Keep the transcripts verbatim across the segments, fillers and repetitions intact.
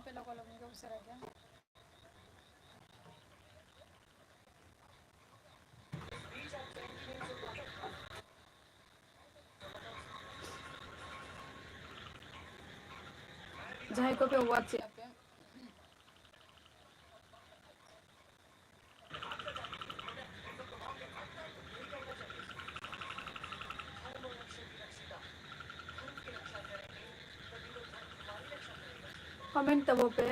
ᱯᱮ ᱞᱚᱜᱚᱱ ᱞᱚᱜᱚᱱ ᱜᱮ ᱩᱥᱟᱹᱨᱟ ᱜᱮ᱾ ᱡᱟᱦᱟᱸᱭ ᱠᱚᱯᱮ ᱣᱟᱪᱮᱫᱼᱟ ᱯᱮ, ᱠᱚᱢᱮᱱᱴ ᱛᱟᱵᱚ ᱯᱮ᱾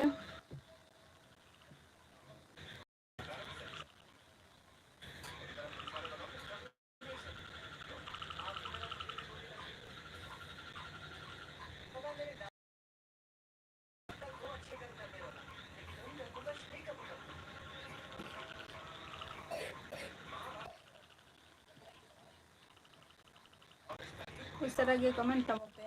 ᱩᱥᱟᱹᱨᱟ ᱜᱮ ᱠᱚᱢᱮᱱᱴ ᱛᱟᱵᱚ ᱯᱮ᱾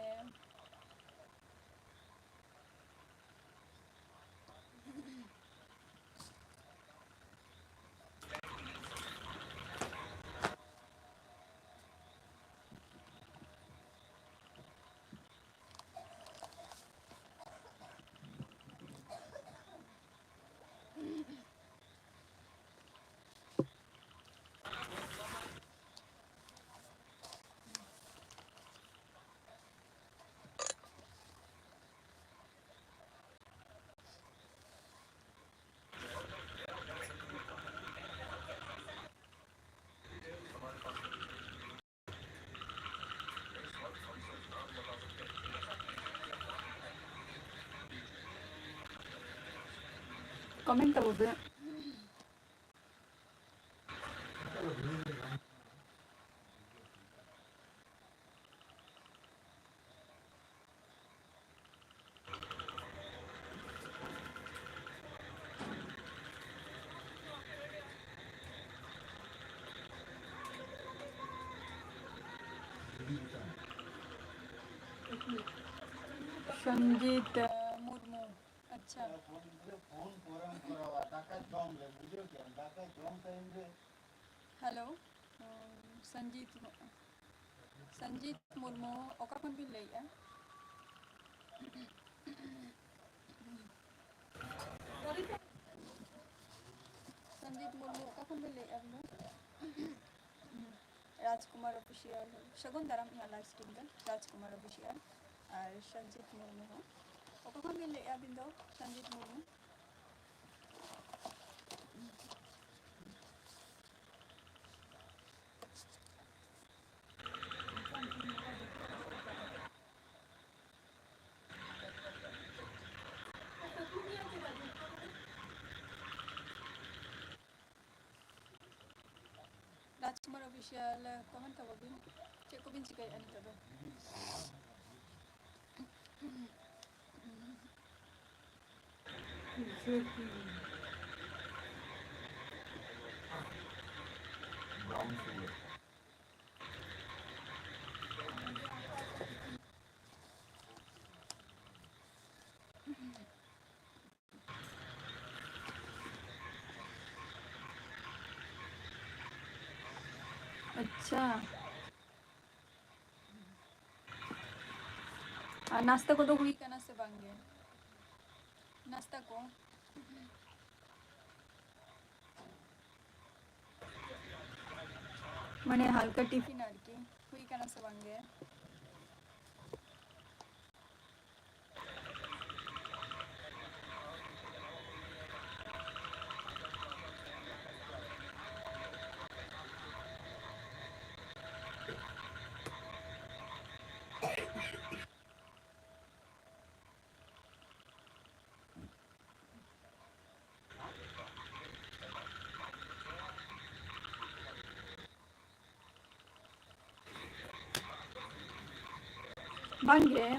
ᱠᱚᱢᱮᱱᱴ ᱛᱟᱵᱚ ᱯᱮ᱾ ᱥᱚᱧᱡᱤᱛ ᱢᱩᱨᱢᱩ, ᱟᱪᱪᱷᱟ᱾ ᱯᱷᱳᱱ ᱯᱚᱨᱮᱢ ᱠᱚᱨᱟᱣᱟ, ᱫᱟᱠᱟ ᱡᱚᱢ ᱨᱮ, ᱵᱩᱡᱷᱟᱹᱣ ᱠᱮᱫᱟᱢ? ᱫᱟᱠᱟ ᱡᱚᱢ ᱴᱟᱭᱤᱢ ᱨᱮ᱾ ᱦᱮᱞᱳ, ᱩᱸ, ᱥᱚᱧᱡᱤᱛ ᱢᱩ-, ᱥᱚᱧᱡᱤᱛ ᱢᱩᱨᱢᱩ, ᱚᱠᱟ ᱠᱷᱚᱱ ᱵᱤᱱ ᱞᱟᱹᱭᱮᱫᱼᱟ? ᱥᱚᱧᱡᱤᱛ ᱢᱩᱨᱢᱩ, ᱚᱠᱟ ᱠᱷᱚᱱ ᱵᱤᱱ ᱞᱟᱹᱭᱮᱫᱼᱟ ᱟᱹᱵᱤᱱ ᱫᱚ? ᱨᱟᱡᱽᱠᱩᱢᱟᱨ ᱚᱯᱷᱤᱥᱤᱭᱟᱞ, ᱥᱟᱹᱜᱩᱱ ᱫᱟᱨᱟᱢ ᱤᱧᱟᱹᱜ ᱞᱟᱭᱤᱵᱷ ᱥᱴᱨᱤᱢ ᱨᱮ, ᱨᱟᱡᱽᱠᱩᱢᱟᱨ ᱚᱯᱷᱤᱥᱤᱭᱟᱞ ᱟᱨ ᱥᱚᱧᱡᱤᱛ ᱢᱩᱨᱢᱩ ᱦᱚᱸ᱾ ᱚᱠᱟ ᱠᱷᱚᱱ ᱵᱤᱱ ᱞᱟᱹᱭᱮᱫᱼᱟ ᱟᱹᱵᱤᱱ ᱫᱚ? ᱥᱚᱧᱡᱤᱛ ᱢᱩᱨᱢᱩ᱾ ᱨᱟᱡᱽᱠᱩᱢᱟᱨ ᱚᱯᱷᱤᱥᱤᱭᱟᱞ, ᱠᱚᱢᱮᱱᱴ ᱛᱟᱵᱚ ᱵᱤᱱ, ᱪᱮᱫ ᱠᱚᱵᱤᱱ ᱪᱤᱠᱟᱹᱭᱮᱫᱼᱟ ᱱᱤᱛᱚᱜ ᱫᱚ? Brown sugar. ᱟᱪᱪᱷᱟ᱾ ᱟᱨ ᱱᱟᱥᱛᱟ ᱠᱚᱫᱚ ᱦᱩᱭ ᱠᱟᱱᱟ ᱥᱮ ᱵᱟᱝ ᱜᱮ? ᱱᱟᱥᱛᱟ ᱠᱚ, ᱢᱟᱱᱮ ᱦᱟᱞᱠᱟ ᱴᱤᱯᱷᱤᱱ ᱟᱨᱠᱤ, ᱦᱩᱭ ᱠᱟᱱᱟ ᱥᱮ ᱵᱟᱝ ᱜᱮ? ᱵᱟᱝ ᱜᱮ,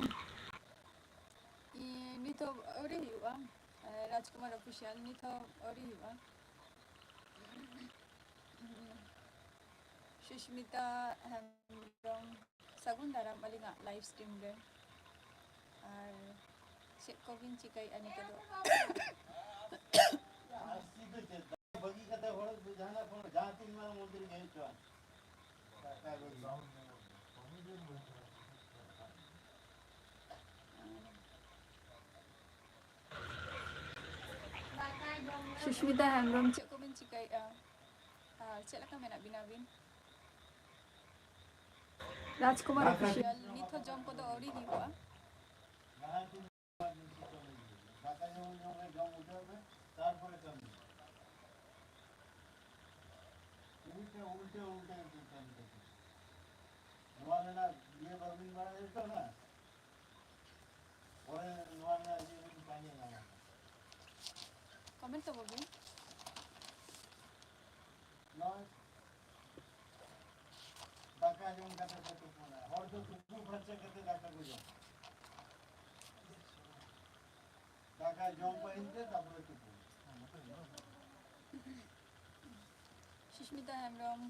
ᱤ-, ᱱᱤᱛ ᱦᱚᱸ ᱟᱹᱣᱨᱤ ᱦᱩᱭᱩᱜᱼᱟ᱾ ᱮ, ᱨᱟᱡᱽᱠᱩᱢᱟᱨ ᱚᱯᱷᱤᱥᱤᱭᱟᱞ ᱱᱤᱛ ᱦᱚᱸ ᱟᱹᱣᱨᱤ ᱦᱩᱭᱩᱜᱼᱟ᱾ ᱥᱩᱥᱢᱤᱛᱟ ᱦᱮᱢᱵᱨᱚᱢ, ᱥᱟᱹᱜᱩᱱ ᱫᱟᱨᱟᱢ ᱟᱹᱞᱤᱧᱟᱜ ᱞᱟᱭᱤᱵᱷ ᱥᱴᱨᱤᱢ ᱨᱮ᱾ ᱟᱨ ᱪᱮᱫ ᱠᱚᱵᱤᱱ ᱪᱤᱠᱟᱹᱭᱮᱫᱼᱟ ᱱᱤᱛᱚᱜ ᱫᱚ? ᱵᱟᱹᱜᱤ ᱠᱟᱛᱮ ᱦᱚᱲ ᱡᱟᱦᱟᱱᱟᱜ ᱠᱷᱚᱱ ᱡᱟᱦᱟᱸ ᱛᱤᱱ ᱢᱟᱨᱟᱝ ᱢᱚᱱᱫᱤᱨ ᱜᱮ ᱦᱩᱭᱩᱜ ᱪᱚᱣᱟᱱ᱾ ᱥᱩᱥᱢᱤᱛᱟ ᱦᱮᱢᱵᱨᱚᱢ, ᱪᱮᱫ ᱠᱚᱵᱤᱱ ᱪᱤᱠᱟᱹᱭᱮᱫᱼᱟ? ᱟᱨ ᱪᱮᱫ ᱞᱮᱠᱟ ᱢᱮᱱᱟᱜ ᱵᱤᱱᱟ ᱟᱹᱵᱤᱱ? ᱨᱟᱡᱽᱠᱩᱢᱟᱨ ᱚᱯᱷᱤᱥᱤᱭᱟᱞ, ᱱᱤᱛ ᱦᱚᱸ ᱡᱚᱢ ᱠᱚᱫᱚ ᱟᱹᱣᱨᱤ ᱦᱩᱭᱩᱜᱼᱟ᱾ ᱫᱟᱠᱟ ᱡᱚᱢ ᱡᱚᱢ ᱨᱮ ᱡᱚᱢ ᱩᱴᱷᱟᱹᱣ ᱢᱮ, ᱛᱟᱨᱯᱚᱨᱮ ᱠᱟᱹᱢᱤ᱾ ᱩᱞᱴᱟᱹ, ᱩᱞᱴᱟᱹ, ᱩᱞᱴᱟᱹ ᱠᱟᱹᱢᱤ ᱛᱟᱠᱚ᱾ ᱱᱚᱣᱟ ᱨᱮᱱᱟᱜ ᱤᱭᱟᱹ ᱵᱟᱵᱤᱱ ᱵᱟᱲᱟᱭ ᱦᱚᱪᱚ ᱱᱟ? ᱯᱚᱨᱮ ᱱᱚᱣᱟ ᱨᱮᱱᱟᱜ ᱤᱭᱟᱹ ᱵᱤᱱ ᱯᱟᱸᱡᱟ ᱧᱟᱢᱟ᱾ ᱠᱚᱢᱮᱱᱴ ᱛᱟᱵᱚ ᱵᱤᱱ᱾ ᱱᱚᱜᱼᱚᱭ ᱫᱟᱠᱟ ᱡᱚᱢ ᱠᱟᱛᱮ ᱠᱚ ᱛᱩᱯᱩᱱᱟ᱾ ᱦᱚᱲ ᱫᱚ ᱛᱩᱯᱩ ᱯᱷᱟᱨᱪᱟ ᱠᱟᱛᱮ ᱫᱟᱠᱟ ᱠᱚ ᱡᱚᱢᱟ᱾ ᱫᱟᱠᱟ ᱡᱚᱢ ᱯᱟᱹᱦᱤᱞ ᱛᱮ ᱛᱟᱯᱚᱨᱮ ᱛᱩᱯᱩ᱾ ᱥᱩᱥᱢᱤᱛᱟ ᱦᱮᱢᱵᱨᱚᱢ,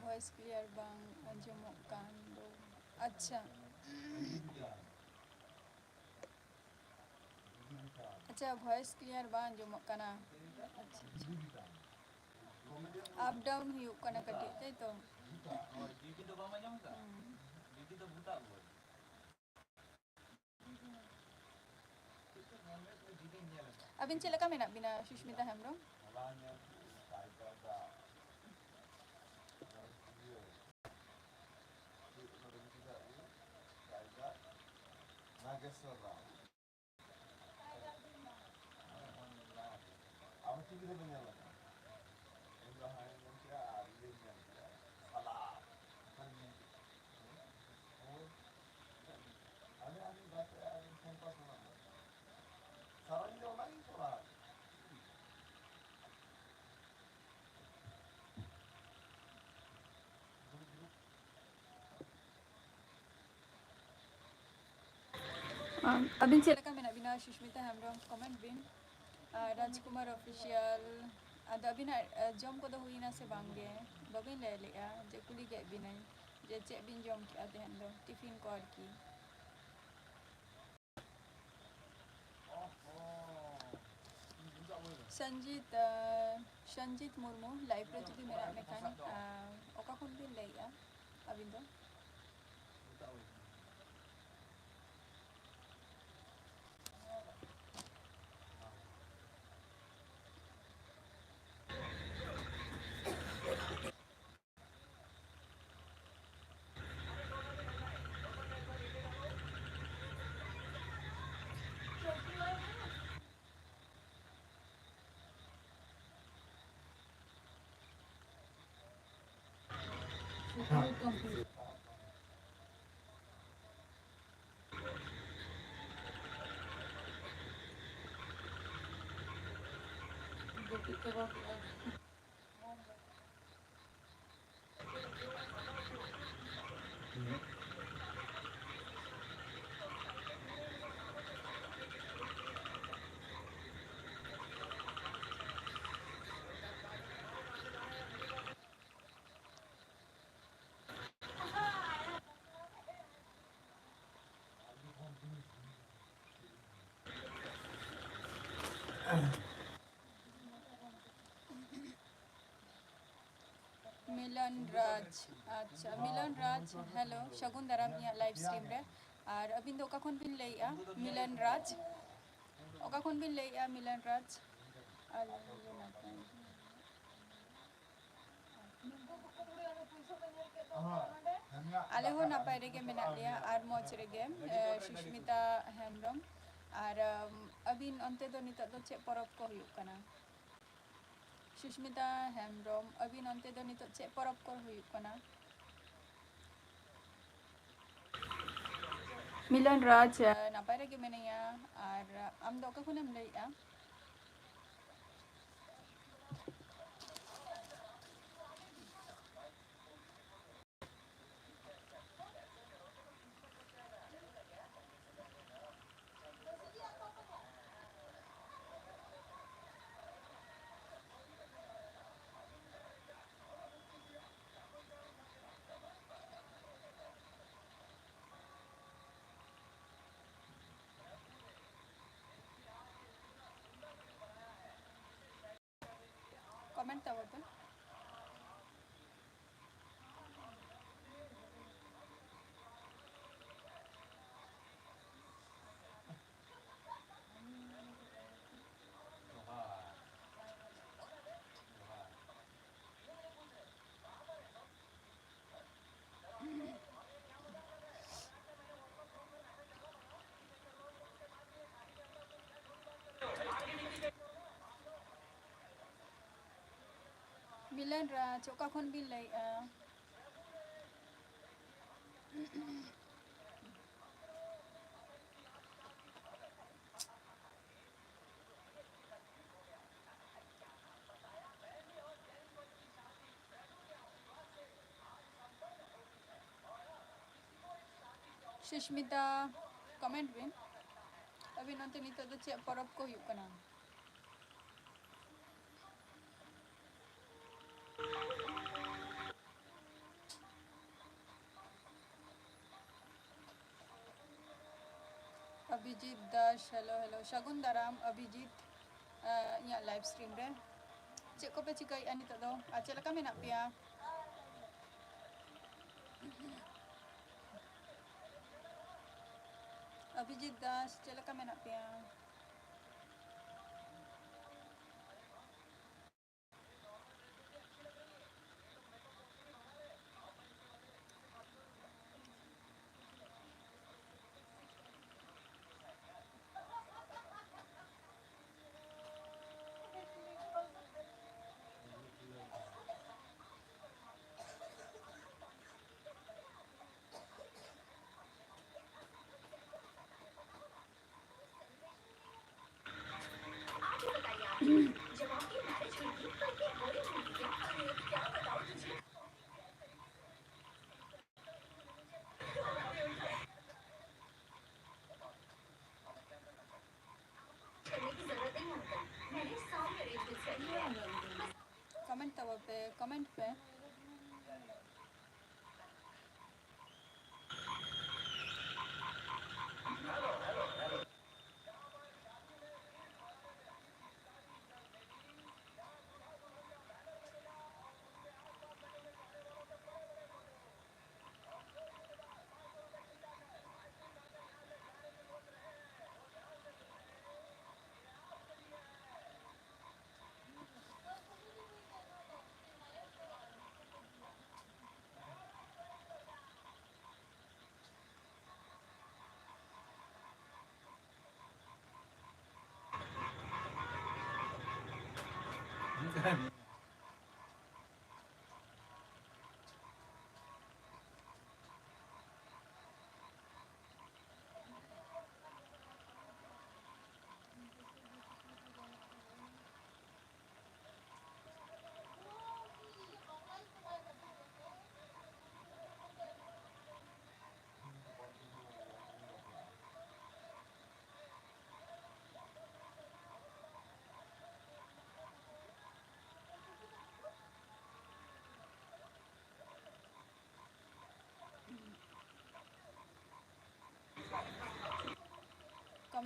ᱵᱷᱚᱭᱮᱥ ᱠᱞᱤᱭᱟᱨ ᱵᱟᱝ ᱟᱸᱡᱚᱢᱚᱜ ᱠᱟᱱ ᱫᱚ᱾ ᱟᱪᱪᱷᱟ, ᱟᱪᱪᱷᱟ, ᱵᱷᱚᱭᱮᱥ ᱠᱞᱤᱭᱟᱨ ᱵᱟᱝ ᱟᱸᱡᱚᱢᱚᱜ ᱠᱟᱱᱟ᱾ ᱟᱪᱪᱷᱟ, ᱟᱪᱪᱷᱟ᱾ ᱟᱯ ᱰᱟᱣᱩᱱ ᱦᱩᱭᱩᱜ ᱠᱟᱱᱟ ᱠᱟᱹᱴᱤᱡ, ᱛᱟᱭ ᱛᱚ? ᱦᱩᱸ᱾ ᱟᱹᱵᱤᱱ ᱪᱮᱫ ᱞᱮᱠᱟ ᱢᱮᱱᱟᱜ ᱵᱤᱱᱟ, ᱥᱩᱥᱢᱤᱛᱟ ᱦᱮᱢᱵᱨᱚᱢ? ᱱᱟᱜᱮᱥᱣᱚᱨ ᱨᱟᱣ᱾ ᱟᱵᱚ ᱴᱤᱵᱷᱤ ᱨᱮᱵᱚᱱ ᱧᱮᱞ ᱟᱠᱟᱫᱟ᱾ ᱤᱧ ᱫᱚ ᱦᱟᱱᱮᱧ ᱧᱮᱞ ᱠᱮᱜᱼᱟ ᱟᱨ ᱤᱭᱟᱹᱧ ᱧᱮᱞ ᱠᱮᱜᱼᱟ᱾ ᱥᱟᱞᱟ᱾ ᱦᱳᱭ᱾ ᱟᱞᱮ ᱟᱹᱰᱤ ᱜᱟᱛᱮ ᱟᱹᱰᱤ ᱥᱚᱢᱯᱚᱨᱠᱚ ᱢᱮᱱᱟᱜ ᱛᱟᱠᱚᱣᱟ᱾ ᱥᱟᱨᱟ ᱧᱤᱫᱟᱹ ᱚᱱᱟ ᱜᱮᱧ ᱠᱚᱨᱟᱣᱟ᱾ ᱟᱢ, ᱟᱹᱵᱤᱱ ᱪᱮᱫ ᱞᱮᱠᱟ ᱢᱮᱱᱟᱜ ᱵᱤᱱᱟ? ᱥᱩᱥᱢᱤᱛᱟ ᱦᱮᱢᱵᱨᱚᱢ, ᱠᱚᱢᱮᱱᱴ ᱵᱤᱱ᱾ ᱟᱨ ᱨᱟᱡᱽᱠᱩᱢᱟᱨ ᱚᱯᱷᱤᱥᱤᱭᱟᱞ, ᱟᱫᱚ ᱟᱹᱵᱤᱱᱟᱜ, ᱮ, ᱡᱚᱢ ᱠᱚᱫᱚ ᱦᱩᱭᱱᱟ ᱥᱮ ᱵᱟᱝ ᱜᱮ? ᱵᱟᱹᱵᱤᱱ ᱞᱟᱹᱭ ᱞᱮᱜᱼᱟ, ᱡᱮ ᱠᱩᱞᱤ ᱠᱮᱫ ᱵᱤᱱᱟᱹᱧ ᱡᱮ ᱪᱮᱫ ᱵᱤᱱ ᱡᱚᱢ ᱠᱮᱜᱼᱟ ᱛᱮᱦᱮᱧ ᱫᱚ, ᱴᱤᱯᱷᱤᱱ ᱠᱚ ᱟᱨᱠᱤ᱾ ᱥᱚᱧᱡᱤᱛ, ᱟᱸ, ᱥᱚᱧᱡᱤᱛ ᱢᱩᱨᱢᱩ, ᱞᱟᱭᱤᱵᱷ ᱨᱮ ᱡᱩᱫᱤ ᱢᱮᱱᱟᱜ ᱢᱮᱠᱷᱟᱱ, ᱟᱸ, ᱚᱠᱟ ᱠᱷᱚᱱ ᱵᱤᱱ ᱞᱟᱹᱭᱮᱜᱼᱟ ᱟᱹᱵᱤᱱ ᱫᱚ? ᱢᱮᱛᱟᱜ ᱦᱩᱭ ᱠᱟᱱᱟ᱾ ᱢᱤᱞᱚᱱ ᱨᱟᱡᱽ, ᱟᱪᱪᱷᱟ, ᱢᱤᱞᱚᱱ ᱨᱟᱡᱽ, hello, ᱥᱟᱹᱜᱩᱱ ᱫᱟᱨᱟᱢ ᱤᱧᱟᱹᱜ live stream ᱨᱮ᱾ ᱟᱨ ᱟᱹᱵᱤᱱ ᱫᱚ ᱚᱠᱟ ᱠᱷᱚᱱ ᱵᱤᱱ ᱞᱟᱹᱭᱮᱜᱼᱟ? ᱢᱤᱞᱚᱱ ᱨᱟᱡᱽ, ᱚᱠᱟ ᱠᱷᱚᱱ ᱵᱤᱱ ᱞᱟᱹᱭᱮᱜᱼᱟ, ᱢᱤᱞᱚᱱ ᱨᱟᱡᱽ? ᱟᱹᱞᱤᱧ ᱫᱚ ᱱᱟᱯᱟᱭ᱾ ᱟᱞᱮ ᱦᱚᱸ ᱱᱟᱯᱟᱭ ᱨᱮᱜᱮ ᱢᱮᱱᱟᱜ ᱞᱮᱭᱟ ᱟᱨ ᱢᱚᱡᱽ ᱨᱮᱜᱮ᱾ ᱮ, ᱥᱩᱥᱢᱤᱛᱟ ᱦᱮᱢᱵᱨᱚᱢ, ᱟᱨ, ᱟᱢ, ᱟᱹᱵᱤᱱ ᱚᱱᱛᱮ ᱫᱚ ᱱᱤᱛᱚᱜ ᱫᱚ ᱪᱮᱫ ᱯᱚᱨᱚᱵᱽ ᱠᱚ ᱦᱩᱭᱩᱜ ᱠᱟᱱᱟ? ᱥᱩᱥᱢᱤᱛᱟ ᱦᱮᱢᱵᱨᱚᱢ, ᱟᱹᱵᱤᱱ ᱚᱱᱛᱮ ᱫᱚ ᱱᱤᱛᱚᱜ ᱪᱮᱫ ᱯᱚᱨᱚᱵᱽ ᱠᱚ ᱦᱩᱭᱩᱜ ᱠᱟᱱᱟ? ᱢᱤᱞᱚᱱ ᱨᱟᱡᱽ, ᱱᱟᱯᱟᱭ ᱨᱮᱜᱮ ᱢᱮᱱᱟᱭᱟ᱾ ᱟᱨ ᱟᱢ ᱫᱚ ᱚᱠᱟ ᱠᱷᱚᱱᱮᱢ ᱞᱟᱹᱭᱮᱜᱼᱟ? Comment ᱛᱟᱵᱚᱱ ᱯᱮ᱾ ᱢᱤᱞᱚᱱ ᱨᱟᱡᱽ, ᱚᱠᱟ ᱠᱷᱚᱱ ᱵᱤᱱ ᱞᱟᱹᱭᱮᱜᱼᱟ? ᱥᱩᱥᱢᱤᱛᱟ, comment ᱵᱤᱱ, ᱟᱹᱵᱤᱱ ᱚᱱᱛᱮ ᱱᱤᱛᱚᱜ ᱫᱚ ᱪᱮᱫ ᱯᱚᱨᱚᱵᱽ ᱠᱚ ᱦᱩᱭᱩᱜ ᱠᱟᱱᱟ? Abhijit Das, hello, hello. ᱥᱟᱹᱜᱩᱱ ᱫᱟᱨᱟᱢ ᱚᱵᱷᱤᱡᱤᱛ, ᱟᱸ, ᱤᱧᱟᱹᱜ live stream ᱨᱮ᱾ ᱪᱮᱫ ᱠᱚᱯᱮ ᱪᱤᱠᱟᱹᱭᱮᱫᱼᱟ ᱱᱤᱛᱚᱜ ᱫᱚ? ᱟᱨ ᱪᱮᱫ ᱞᱮᱠᱟ ᱢᱮᱱᱟᱜ ᱯᱮᱭᱟ? ᱚᱵᱷᱤᱡᱤᱛ ᱫᱟᱥ, ᱪᱮᱫ ᱞᱮᱠᱟ ᱢᱮᱱᱟᱜ ᱯᱮᱭᱟ? Comment ᱛᱟᱵᱚ ᱯᱮ, comment ᱯᱮ᱾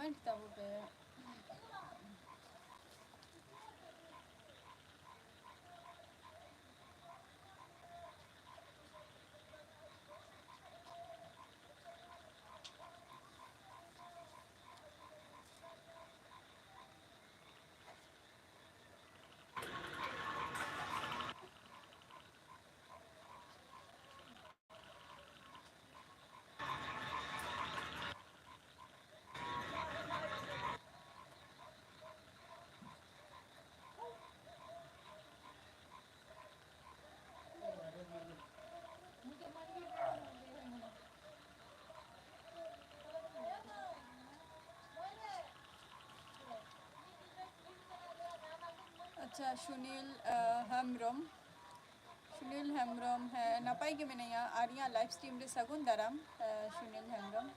ᱠᱚᱢᱮᱱᱴ ᱛᱟᱵᱚ ᱯᱮ᱾ ᱟᱪᱪᱷᱟ, ᱥᱩᱱᱤᱞ, ᱟᱸ, ᱦᱮᱢᱵᱨᱚᱢ᱾ ᱥᱩᱱᱤᱞ ᱦᱮᱢᱵᱨᱚᱢ, ᱦᱮᱸ, ᱱᱟᱯᱟᱭ ᱜᱮ ᱢᱮᱱᱟᱭᱟ᱾ ᱟᱨ ᱤᱧᱟᱹᱜ live stream ᱨᱮ ᱥᱟᱹᱜᱩᱱ ᱫᱟᱨᱟᱢ, ᱟᱸ, ᱥᱩᱱᱤᱞ ᱦᱮᱢᱵᱨᱚᱢ᱾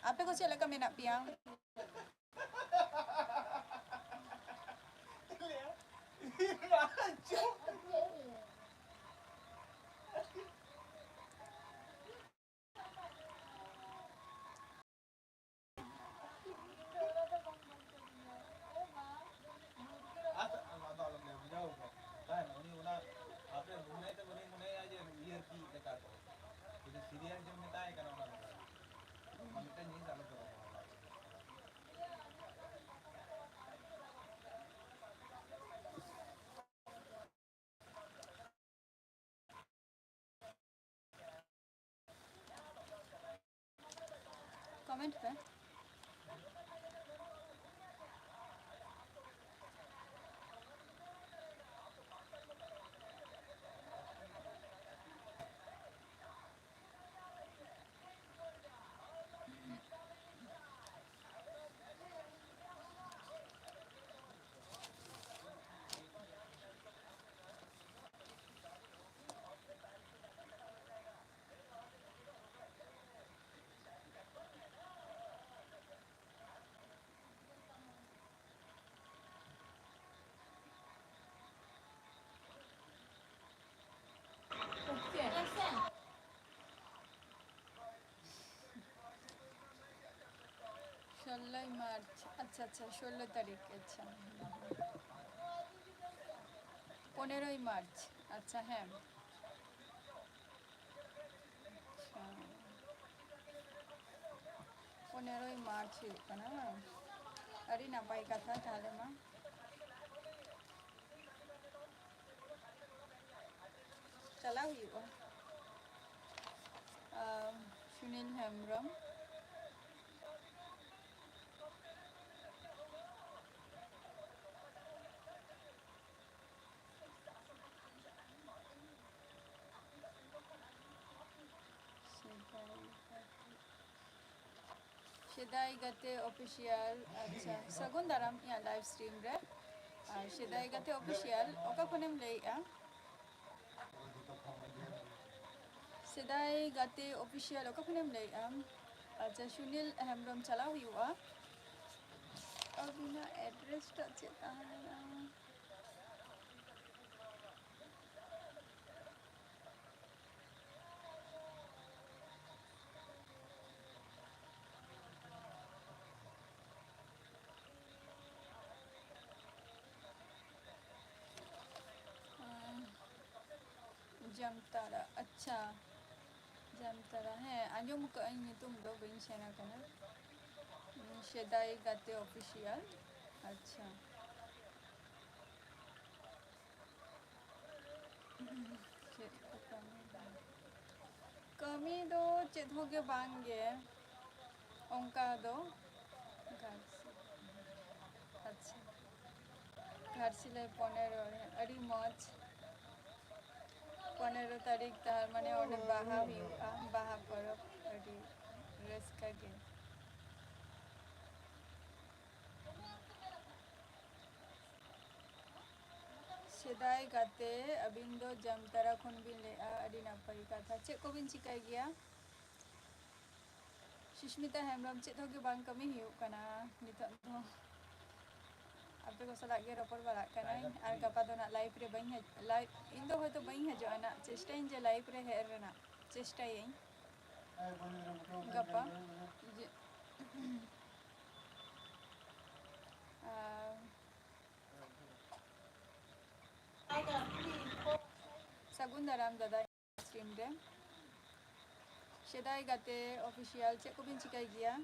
ᱟᱯᱮ ᱠᱚ ᱪᱮᱫ ᱞᱮᱠᱟ ᱢᱮᱱᱟᱜ ᱯᱮᱭᱟ? ᱟᱫᱚ ᱟᱞᱚᱢ ᱞᱟᱹᱭᱟ, ᱵᱩᱡᱷᱟᱹᱣ ᱠᱚ᱾ ᱛᱟᱦᱮᱱ ᱩᱱᱤ ᱚᱱᱟ ᱟᱯᱮ ᱢᱚᱱᱮ ᱛᱮ ᱩᱱᱤ ᱢᱚᱱᱮᱭᱟ ᱡᱮ ᱤᱭᱟᱹ ᱪᱮᱫ ᱞᱮᱠᱟ ᱠᱚ᱾ ᱡᱩᱫᱤ serious ᱡᱮᱢ ᱢᱮᱛᱟᱭ ᱠᱟᱱᱟ ᱚᱱᱟ ᱫᱚ᱾ ᱚᱱᱟ ᱢᱤᱫᱴᱮᱱ ᱡᱤᱱᱤᱥ ᱟᱞᱚ ᱠᱚ ᱵᱮᱵᱚᱦᱟᱨᱟ᱾ ᱠᱚᱢᱮᱱᱴ ᱯᱮ᱾ ᱥᱳᱞᱞᱳᱭ ᱢᱟᱨᱪ, ᱟᱪᱪᱷᱟ, ᱟᱪᱪᱷᱟ, ᱥᱳᱞᱞᱳ ᱛᱟᱹᱨᱤᱠᱷ, ᱟᱪᱪᱷᱟ᱾ ᱯᱚᱱᱮᱨᱳᱭ ᱢᱟᱨᱪ, ᱟᱪᱪᱷᱟ, ᱦᱮᱸ᱾ ᱟᱪᱪᱷᱟ᱾ ᱯᱚᱱᱮᱨᱳᱭ ᱢᱟᱨᱪ ᱦᱩᱭᱩᱜ ᱠᱟᱱᱟ ᱵᱟᱝ? ᱟᱹᱰᱤ ᱱᱟᱯᱟᱭ ᱠᱟᱛᱷᱟ ᱛᱟᱦᱚᱞᱮ ᱢᱟ᱾ ᱪᱟᱞᱟᱣ ᱦᱩᱭᱩᱜᱼᱟ᱾ ᱟᱢ, ᱥᱩᱱᱤᱞ ᱦᱮᱢᱵᱨᱚᱢ᱾ ᱥᱮᱫᱟᱭ ᱜᱟᱛᱮ, ᱥᱮᱫᱟᱭ ᱜᱟᱛᱮ ᱚᱯᱷᱤᱥᱤᱭᱟᱞ, ᱟᱪᱪᱷᱟ, ᱥᱟᱹᱜᱩᱱ ᱫᱟᱨᱟᱢ ᱤᱧᱟᱹᱜ ᱞᱟᱭᱤᱵᱷ ᱥᱴᱨᱤᱢ ᱨᱮ᱾ ᱟᱨ ᱥᱮᱫᱟᱭ ᱜᱟᱛᱮ ᱚᱯᱷᱤᱥᱤᱭᱟᱞ, ᱚᱠᱟ ᱠᱷᱚᱱᱮᱢ ᱞᱟᱹᱭᱮᱜᱼᱟ? ᱥᱮᱫᱟᱭ ᱜᱟᱛᱮ ᱚᱯᱷᱤᱥᱤᱭᱟᱞ, ᱚᱠᱟ ᱠᱷᱚᱱᱮᱢ ᱞᱟᱹᱭᱮᱜᱼᱟ? ᱟᱪᱪᱷᱟ, ᱥᱩᱱᱤᱞ ᱦᱮᱢᱵᱨᱚᱢ, ᱪᱟᱞᱟᱣ ᱦᱩᱭᱩᱜᱼᱟ᱾ ᱟᱹᱵᱤᱱᱟᱜ ᱮᱰᱨᱮᱥ ᱴᱟᱜ ᱪᱮᱫ ᱛᱟᱦᱮᱸ ᱞᱮᱱᱟ? ᱡᱟᱢᱛᱟᱲᱟ, ᱟᱪᱪᱷᱟ᱾ ᱡᱟᱢᱛᱟᱲᱟ, ᱦᱮᱸ, ᱟᱸᱡᱚᱢ ᱟᱠᱟᱫᱟᱹᱧ ᱧᱩᱛᱩᱢ ᱫᱚ, ᱵᱟᱹᱧ ᱥᱮᱱ ᱟᱠᱟᱱᱟ᱾ ᱥᱮᱫᱟᱭ ᱜᱟᱛᱮ ᱚᱯᱷᱤᱥᱤᱭᱟᱞ, ᱟᱪᱪᱷᱟ᱾ ᱪᱮᱫ ᱠᱚ ᱠᱟᱹᱢᱤ? ᱠᱟᱹᱢᱤ ᱫᱚ ᱪᱮᱫ ᱦᱚᱸ ᱜᱮ ᱵᱟᱝ ᱜᱮ ᱚᱱᱠᱟ ᱫᱚ᱾ ᱜᱷᱟᱴᱥᱤᱞᱟᱹ, ᱟᱪᱪᱷᱟ, ᱜᱷᱟᱴᱥᱤᱞᱟᱹ ᱯᱚᱱᱮᱨᱚ ᱨᱮ, ᱟᱹᱰᱤ ᱢᱚᱡᱽ᱾ ᱯᱚᱱᱮᱨᱚ ᱛᱟᱹᱨᱤᱠᱷ ᱛᱟᱨ ᱢᱟᱱᱮ ᱚᱸᱰᱮ ᱵᱟᱦᱟ ᱦᱩᱭᱩᱜᱼᱟ, ᱵᱟᱦᱟ ᱯᱚᱨᱚᱵᱽ, ᱟᱹᱰᱤ ᱨᱟᱹᱥᱠᱟᱹ ᱜᱮ᱾ ᱥᱮᱫᱟᱭ ᱜᱟᱛᱮ, ᱟᱹᱵᱤᱱ ᱫᱚ ᱡᱟᱢᱛᱟᱲᱟ ᱠᱷᱚᱱ ᱵᱤᱱ ᱞᱟᱹᱭᱮᱫᱼᱟ, ᱟᱹᱰᱤ ᱱᱟᱯᱟᱭ ᱠᱟᱛᱷᱟ᱾ ᱪᱮᱫ ᱠᱚᱵᱤᱱ ᱪᱤᱠᱟᱹᱭ ᱜᱮᱭᱟ? ᱥᱩᱥᱢᱤᱛᱟ ᱦᱮᱢᱵᱨᱚᱢ, ᱪᱮᱫ ᱦᱚᱸ ᱜᱮ ᱵᱟᱝ ᱠᱟᱹᱢᱤ ᱦᱩᱭᱩᱜ ᱠᱟᱱᱟ ᱱᱤᱛᱚᱜ ᱫᱚ᱾ ᱟᱯᱮ ᱠᱚ ᱥᱟᱞᱟᱜ ᱜᱮ ᱨᱚᱯᱚᱲ ᱵᱟᱲᱟᱜ ᱠᱟᱱᱟᱹᱧ᱾ ᱟᱨ ᱜᱟᱯᱟ ᱫᱚ ᱱᱟᱜ ᱞᱟᱭᱤᱵᱷ ᱨᱮ ᱵᱟᱹᱧ ᱦᱤᱡᱩᱜᱼᱟ, ᱞᱟᱭᱤᱵᱷ, ᱤᱧ ᱫᱚ ᱦᱚᱭᱛᱳ ᱵᱟᱹᱧ ᱦᱤᱡᱩᱜᱼᱟ ᱱᱟᱜ, ᱪᱮᱥᱴᱟᱭᱟᱹᱧ ᱡᱮ ᱞᱟᱭᱤᱵᱷ ᱨᱮ ᱦᱮᱡ ᱨᱮᱱᱟᱜ ᱪᱮᱥᱴᱟᱭᱟᱹᱧ ᱜᱟᱯᱟ᱾ ᱡᱮ ᱥᱟᱹᱜᱩᱱ ᱫᱟᱨᱟᱢ ᱫᱟᱫᱟ ᱥᱴᱨᱤᱢ ᱨᱮ᱾ ᱥᱮᱫᱟᱭ ᱜᱟᱛᱮ ᱚᱯᱷᱤᱥᱤᱭᱟᱞ, ᱪᱮᱫ ᱠᱚᱵᱤᱱ ᱪᱤᱠᱟᱹᱭ ᱜᱮᱭᱟ?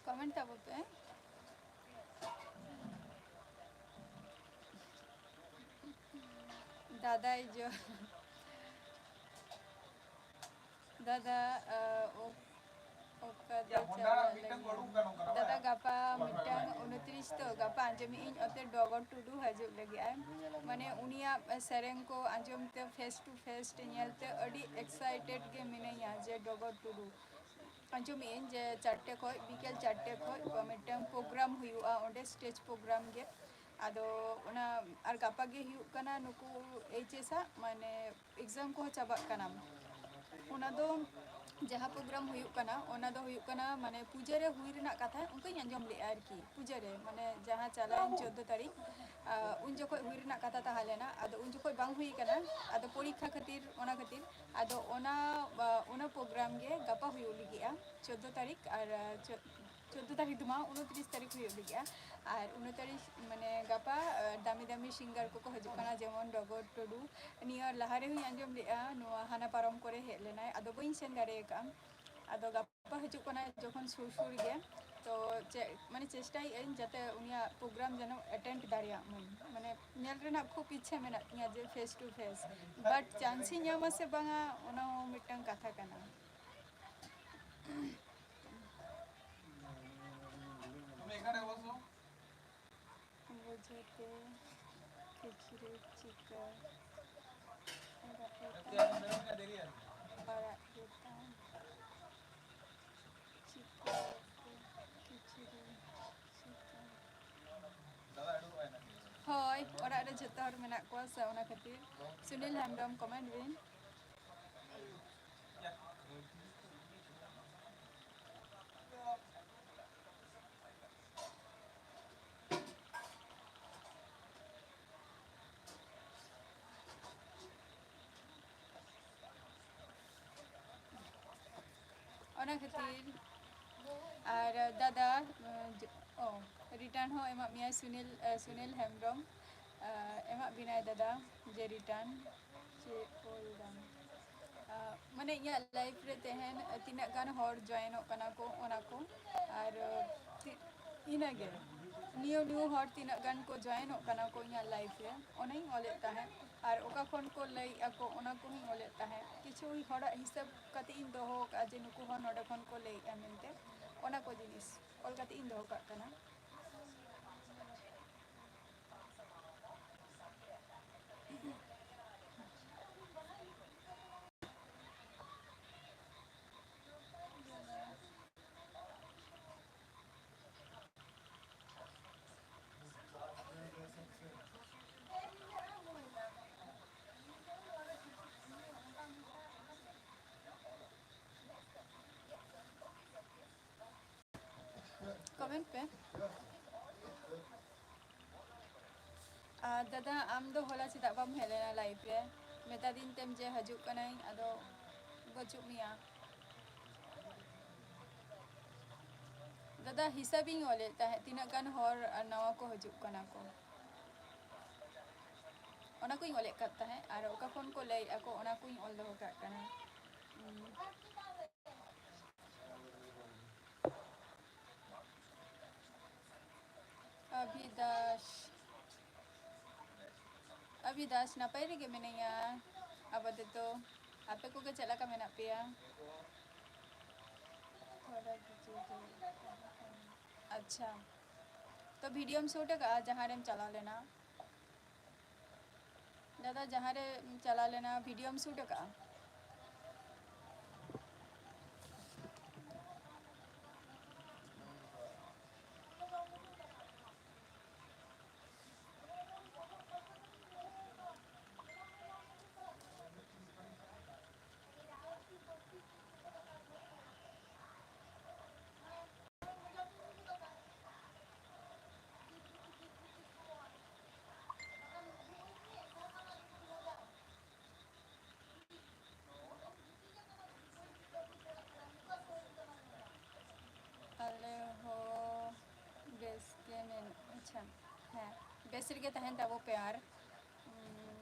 ᱠᱚᱢᱮᱱᱴ ᱛᱟᱵᱚ ᱯᱮ᱾ ᱫᱟᱫᱟᱭ ᱡᱚ ᱫᱟᱫᱟ, ᱟ, ᱚ-, ᱚᱠᱟ ᱫᱚ ᱪᱟᱞᱟᱜ ᱞᱟᱹᱜᱤᱫ? ᱫᱟᱫᱟ, ᱜᱟᱯᱟ ᱢᱤᱫᱴᱟᱝ ᱩᱱᱛᱨᱤᱥ ᱛᱚ, ᱜᱟᱯᱟ ᱟᱸᱡᱚᱢᱮᱫ ᱟᱹᱧ ᱚᱱᱛᱮ ᱰᱚᱜᱚᱨ ᱴᱩᱰᱩ ᱦᱤᱡᱩᱜ ᱞᱟᱹᱜᱤᱫ ᱟᱭ᱾ ᱢᱟᱱᱮ ᱩᱱᱤᱭᱟᱜ ᱥᱮᱨᱮᱧ ᱠᱚ ᱟᱸᱡᱚᱢ ᱛᱮ, ᱯᱷᱮᱥ ᱴᱩ ᱯᱷᱮᱥ ᱧᱮᱞ ᱛᱮ ᱟᱹᱰᱤ ᱮᱠᱥᱟᱭᱴᱮᱰ ᱜᱮ ᱢᱤᱱᱟᱹᱧᱟ ᱡᱮ ᱰᱚᱜᱚᱨ ᱴᱩᱰᱩ᱾ ᱟᱸᱡᱚᱢᱮᱫ ᱟᱹᱧ ᱡᱮ ᱪᱟᱨᱴᱮ ᱠᱷᱚᱡ, ᱵᱤᱠᱮᱞ ᱪᱟᱨᱴᱮ ᱠᱷᱚᱡ ᱢᱤᱫᱴᱟᱝ ᱯᱨᱳᱜᱨᱟᱢ ᱦᱩᱭᱩᱜᱼᱟ ᱚᱸᱰᱮ, ᱥᱴᱮᱡᱽ ᱯᱨᱳᱜᱨᱟᱢ ᱜᱮ᱾ ᱟᱫᱚ ᱚᱱᱟ, ᱟᱨ ᱜᱟᱯᱟ ᱜᱮ ᱦᱩᱭᱩᱜ ᱠᱟᱱᱟ ᱱᱩᱠᱩ ᱮᱭᱤᱪ ᱮᱥ ᱟᱜ, ᱢᱟᱱᱮ, ᱮᱠᱡᱟᱢ ᱠᱚᱦᱚᱸ ᱪᱟᱵᱟᱜ ᱠᱟᱱᱟ᱾ ᱚᱱᱟ ᱫᱚ ᱡᱟᱦᱟᱸ ᱯᱨᱳᱜᱨᱟᱢ ᱦᱩᱭᱩᱜ ᱠᱟᱱᱟ, ᱚᱱᱟ ᱫᱚ ᱦᱩᱭᱩᱜ ᱠᱟᱱᱟ, ᱢᱟᱱᱮ, ᱯᱩᱡᱟᱹ ᱨᱮ ᱦᱩᱭ ᱨᱮᱱᱟᱜ ᱠᱟᱛᱷᱟ, ᱚᱱᱠᱟᱧ ᱟᱸᱡᱚᱢ ᱞᱮᱜᱼᱟ ᱟᱨᱠᱤ᱾ ᱯᱩᱡᱟᱹ ᱨᱮ, ᱢᱟᱱᱮ, ᱡᱟᱦᱟᱸ ᱪᱟᱞᱟᱣᱮᱱ ᱪᱳᱫᱽᱫᱳ ᱛᱟᱹᱨᱤᱠᱷ, ᱟ, ᱩᱱ ᱡᱚᱠᱷᱚᱡ ᱦᱩᱭ ᱨᱮᱱᱟᱜ ᱠᱟᱛᱷᱟ ᱛᱟᱦᱮᱸ ᱞᱮᱱᱟ, ᱟᱫᱚ ᱩᱱ ᱡᱚᱠᱷᱚᱡ ᱵᱟᱝ ᱦᱩᱭ ᱠᱟᱱᱟ᱾ ᱟᱫᱚ ᱯᱚᱨᱤᱠᱠᱷᱟ ᱠᱷᱟᱹᱛᱤᱨ, ᱚᱱᱟ ᱠᱷᱟᱹᱛᱤᱨ, ᱟᱫᱚ ᱚᱱᱟ, ᱟ, ᱚᱱᱟ ᱯᱨᱳᱜᱨᱟᱢ ᱜᱮ ᱜᱟᱯᱟ ᱦᱩᱭᱩᱜ ᱞᱟᱹᱜᱤᱫᱼᱟ, ᱪᱳᱫᱽᱫᱳ ᱛᱟᱹᱨᱤᱠᱷ᱾ ᱟᱨ, ᱟ, ᱪᱳ-, ᱪᱳᱫᱽᱫᱳ ᱛᱟᱹᱨᱤᱠᱷ ᱫᱚ ᱵᱟᱝ, ᱩᱱᱛᱨᱤᱥ ᱛᱟᱹᱨᱤᱠᱷ ᱦᱩᱭᱩᱜ ᱞᱟᱹᱜᱤᱫᱼᱟ᱾ ᱟᱨ ᱩᱱᱟᱹ ᱛᱟᱹᱨᱤᱠᱷ, ᱢᱟᱱᱮ, ᱜᱟᱯᱟ, ᱟ, ᱫᱟᱹᱢᱤ ᱫᱟᱹᱢᱤ ᱥᱤᱝᱜᱟᱨ ᱠᱚᱠᱚ ᱦᱤᱡᱩᱜ ᱠᱟᱱᱟ, ᱡᱮᱢᱚᱱ ᱰᱚᱜᱚᱨ ᱴᱩᱰᱩ᱾ ᱱᱤᱭᱟᱹ ᱞᱟᱦᱟ ᱨᱮᱦᱚᱸᱧ ᱟᱸᱡᱚᱢ ᱞᱮᱜᱼᱟ, ᱱᱚᱣᱟ ᱦᱟᱱᱟ ᱯᱟᱨᱚᱢ ᱠᱚᱨᱮ ᱦᱮᱡ ᱞᱮᱱᱟᱭ, ᱟᱫᱚ ᱵᱟᱹᱧ ᱥᱮᱱ ᱫᱟᱲᱮ ᱟᱠᱟᱫᱼᱟ᱾ ᱟᱫᱚ ᱜᱟᱯᱟ ᱦᱤᱡᱩᱜ ᱠᱟᱱᱟᱭ ᱡᱚᱠᱷᱚᱱ ᱥᱩᱨ ᱥᱩᱨ ᱜᱮ, ᱛᱚ ᱪᱮᱫ, ᱢᱟᱱᱮ, ᱪᱮᱥᱴᱟᱭᱮᱫ ᱟᱹᱧ ᱡᱟᱛᱮ ᱩᱱᱤᱭᱟᱜ ᱯᱨᱳᱜᱨᱟᱢ ᱡᱮᱱᱚ ᱮᱴᱮᱱᱰ ᱫᱟᱲᱮᱭᱟᱜ ᱢᱟᱹᱧ᱾ ᱢᱟᱱᱮ, ᱧᱮᱞ ᱨᱮᱱᱟᱜ ᱠᱷᱩᱵ ᱤᱪᱪᱷᱟᱹ ᱢᱮᱱᱟᱜ ᱛᱤᱧᱟᱹ ᱡᱮ ᱯᱷᱮᱥ ᱴᱩ ᱯᱷᱮᱥ, ᱵᱟᱴ ᱪᱟᱱᱥ ᱤᱧ ᱧᱟᱢᱟ ᱥᱮ ᱵᱟᱝᱟ, ᱚᱱᱟ ᱦᱚᱸ ᱢᱤᱫᱴᱟᱝ ᱠᱟᱛᱷᱟ ᱠᱟᱱᱟ᱾ ᱵᱩᱡᱷᱟᱹᱣ ᱛᱮ ᱠᱤᱪᱨᱤᱡ ᱪᱤᱠᱟᱹ ᱨᱟᱜ ᱮᱫᱟᱢ, ᱯᱟᱲᱟᱜ ᱜᱮᱛᱟᱢ᱾ ᱦᱳᱭ, ᱚᱲᱟᱜ ᱨᱮ ᱡᱷᱚᱛᱚ ᱦᱚᱲ ᱢᱮᱱᱟᱜ ᱠᱚᱣᱟ ᱥᱮ, ᱚᱱᱟ ᱠᱷᱟᱹᱛᱤᱨ᱾ ᱥᱩᱱᱤᱞ ᱦᱮᱢᱵᱨᱚᱢ, comment ᱵᱤᱱ᱾ ᱚᱱᱟ ᱠᱷᱟᱹᱛᱤᱨ᱾ ᱟᱨ ᱫᱟᱫᱟ, ᱚ, return ᱦᱚᱸ ᱮᱢᱟᱜ ᱢᱮᱭᱟᱭ ᱥᱩᱱᱤᱞ, ᱥᱩᱱᱤᱞ ᱦᱮᱢᱵᱨᱚᱢ, ᱮᱢᱟᱜ ᱵᱤᱱᱟᱭ ᱫᱟᱫᱟ ᱡᱮ return᱾ ᱪᱮᱫ ᱚᱞ ᱫᱟᱢ? ᱢᱟᱱᱮ ᱤᱧᱟᱹᱜ live ᱨᱮ ᱛᱮᱦᱮᱧ ᱛᱤᱱᱟᱹᱜ ᱜᱟᱱ ᱦᱚᱲ joinᱚᱜ ᱠᱟᱱᱟ ᱠᱚ, ᱚᱱᱟ ᱠᱚ, ᱟᱨ ᱤᱱᱟᱹᱜᱮ, new new ᱦᱚᱲ ᱛᱤᱱᱟᱹᱜ ᱜᱟᱱ ᱠᱚ joinᱚᱜ ᱠᱟᱱᱟ ᱠᱚ ᱤᱧᱟᱹᱜ live ᱨᱮ, ᱚᱱᱟᱧ ᱚᱞᱮᱫ ᱛᱟᱦᱮᱸᱫ᱾ ᱟᱨ ᱚᱠᱟ ᱠᱷᱚᱱ ᱠᱚ ᱞᱟᱹᱭᱮᱫᱼᱟ ᱠᱚ, ᱚᱱᱟ ᱠᱚᱦᱚᱸᱧ ᱚᱞᱮᱫ ᱛᱟᱦᱮᱸᱫ᱾ ᱠᱤᱪᱷᱩ ᱦᱚᱲᱟᱜ ᱦᱤᱥᱟᱹᱵ ᱠᱟᱛᱮ ᱤᱧ ᱫᱚᱦᱚ ᱟᱠᱟᱫᱼᱟ ᱡᱮ ᱱᱩᱠᱩ ᱦᱚᱲ ᱱᱚᱰᱮ ᱠᱷᱚᱱ ᱠᱚ ᱞᱟᱹᱭᱮᱫᱼᱟ ᱢᱮᱱᱛᱮ, ᱚᱱᱟ ᱠᱚ ᱡᱤᱱᱤᱥ ᱚᱞ ᱠᱟᱛᱮ ᱤᱧ ᱫᱚᱦᱚ ᱠᱟᱜ ᱠᱟᱱᱟ᱾ Comment ᱯᱮ᱾ ᱟᱨ ᱫᱟᱫᱟ, ᱟᱢ ᱫᱚ ᱦᱚᱞᱟ ᱪᱮᱫᱟᱜ ᱵᱟᱢ ᱦᱮᱡ ᱞᱮᱱᱟ live ᱨᱮ? ᱢᱮᱛᱟ ᱫᱤᱧ ᱛᱮᱢ ᱡᱮ ᱦᱤᱡᱩᱜ ᱠᱟᱹᱱᱟᱹᱧ, ᱟᱫᱚ ᱵᱟᱹᱪᱩᱜ ᱢᱮᱭᱟ᱾ ᱫᱟᱫᱟ, ᱦᱤᱥᱟᱹᱵᱤᱧ ᱚᱞᱮᱫ ᱛᱟᱦᱮᱸᱫ ᱛᱤᱱᱟᱹᱜ ᱜᱟᱱ ᱦᱚᱲ ᱟᱨ ᱱᱟᱣᱟ ᱠᱚ ᱦᱤᱡᱩᱜ ᱠᱟᱱᱟ ᱠᱚ, ᱚᱱᱟ ᱠᱚᱧ ᱚᱞᱮᱫ ᱠᱟᱱ ᱛᱟᱦᱮᱸᱫ᱾ ᱟᱨ ᱚᱠᱟ ᱠᱷᱚᱱ ᱠᱚ ᱞᱟᱹᱭᱮᱫᱼᱟ ᱠᱚ, ᱚᱱᱟ ᱠᱚᱧ ᱚᱞ ᱫᱚᱦᱚ ᱠᱟᱜ ᱠᱟᱱᱟ᱾ ᱦᱩᱸ᱾ ᱟᱵᱷᱤᱫᱟᱥ, ᱟᱵᱷᱤᱫᱟᱥ, ᱱᱟᱯᱟᱭ ᱨᱮᱜᱮ ᱢᱮᱱᱟᱧᱟ ᱟᱯᱟᱛᱚᱛᱚ᱾ ᱟᱯᱮ ᱠᱚᱜᱮ ᱪᱮᱫ ᱞᱮᱠᱟ ᱢᱮᱱᱟᱜ ᱯᱮᱭᱟ? ᱛᱷᱚᱲᱟ ᱠᱤᱪᱷᱩ ᱫᱚ, ᱟᱪᱪᱷᱟ, ᱛᱚ videoᱢ shoot ᱟᱠᱟᱫᱼᱟ ᱡᱟᱦᱟᱸ ᱨᱮᱢ ᱪᱟᱞᱟᱣ ᱞᱮᱱᱟ? ᱫᱟᱫᱟ, ᱡᱟᱦᱟᱸ ᱨᱮᱢ ᱪᱟᱞᱟᱣ ᱞᱮᱱᱟ, videoᱢ shoot ᱟᱠᱟᱫᱼᱟ? ᱦᱮᱸ, ᱵᱮᱥ ᱨᱮᱜᱮ ᱛᱟᱦᱮᱱ ᱛᱟᱵᱚ ᱯᱮ᱾ ᱟᱨ, ᱩᱸ,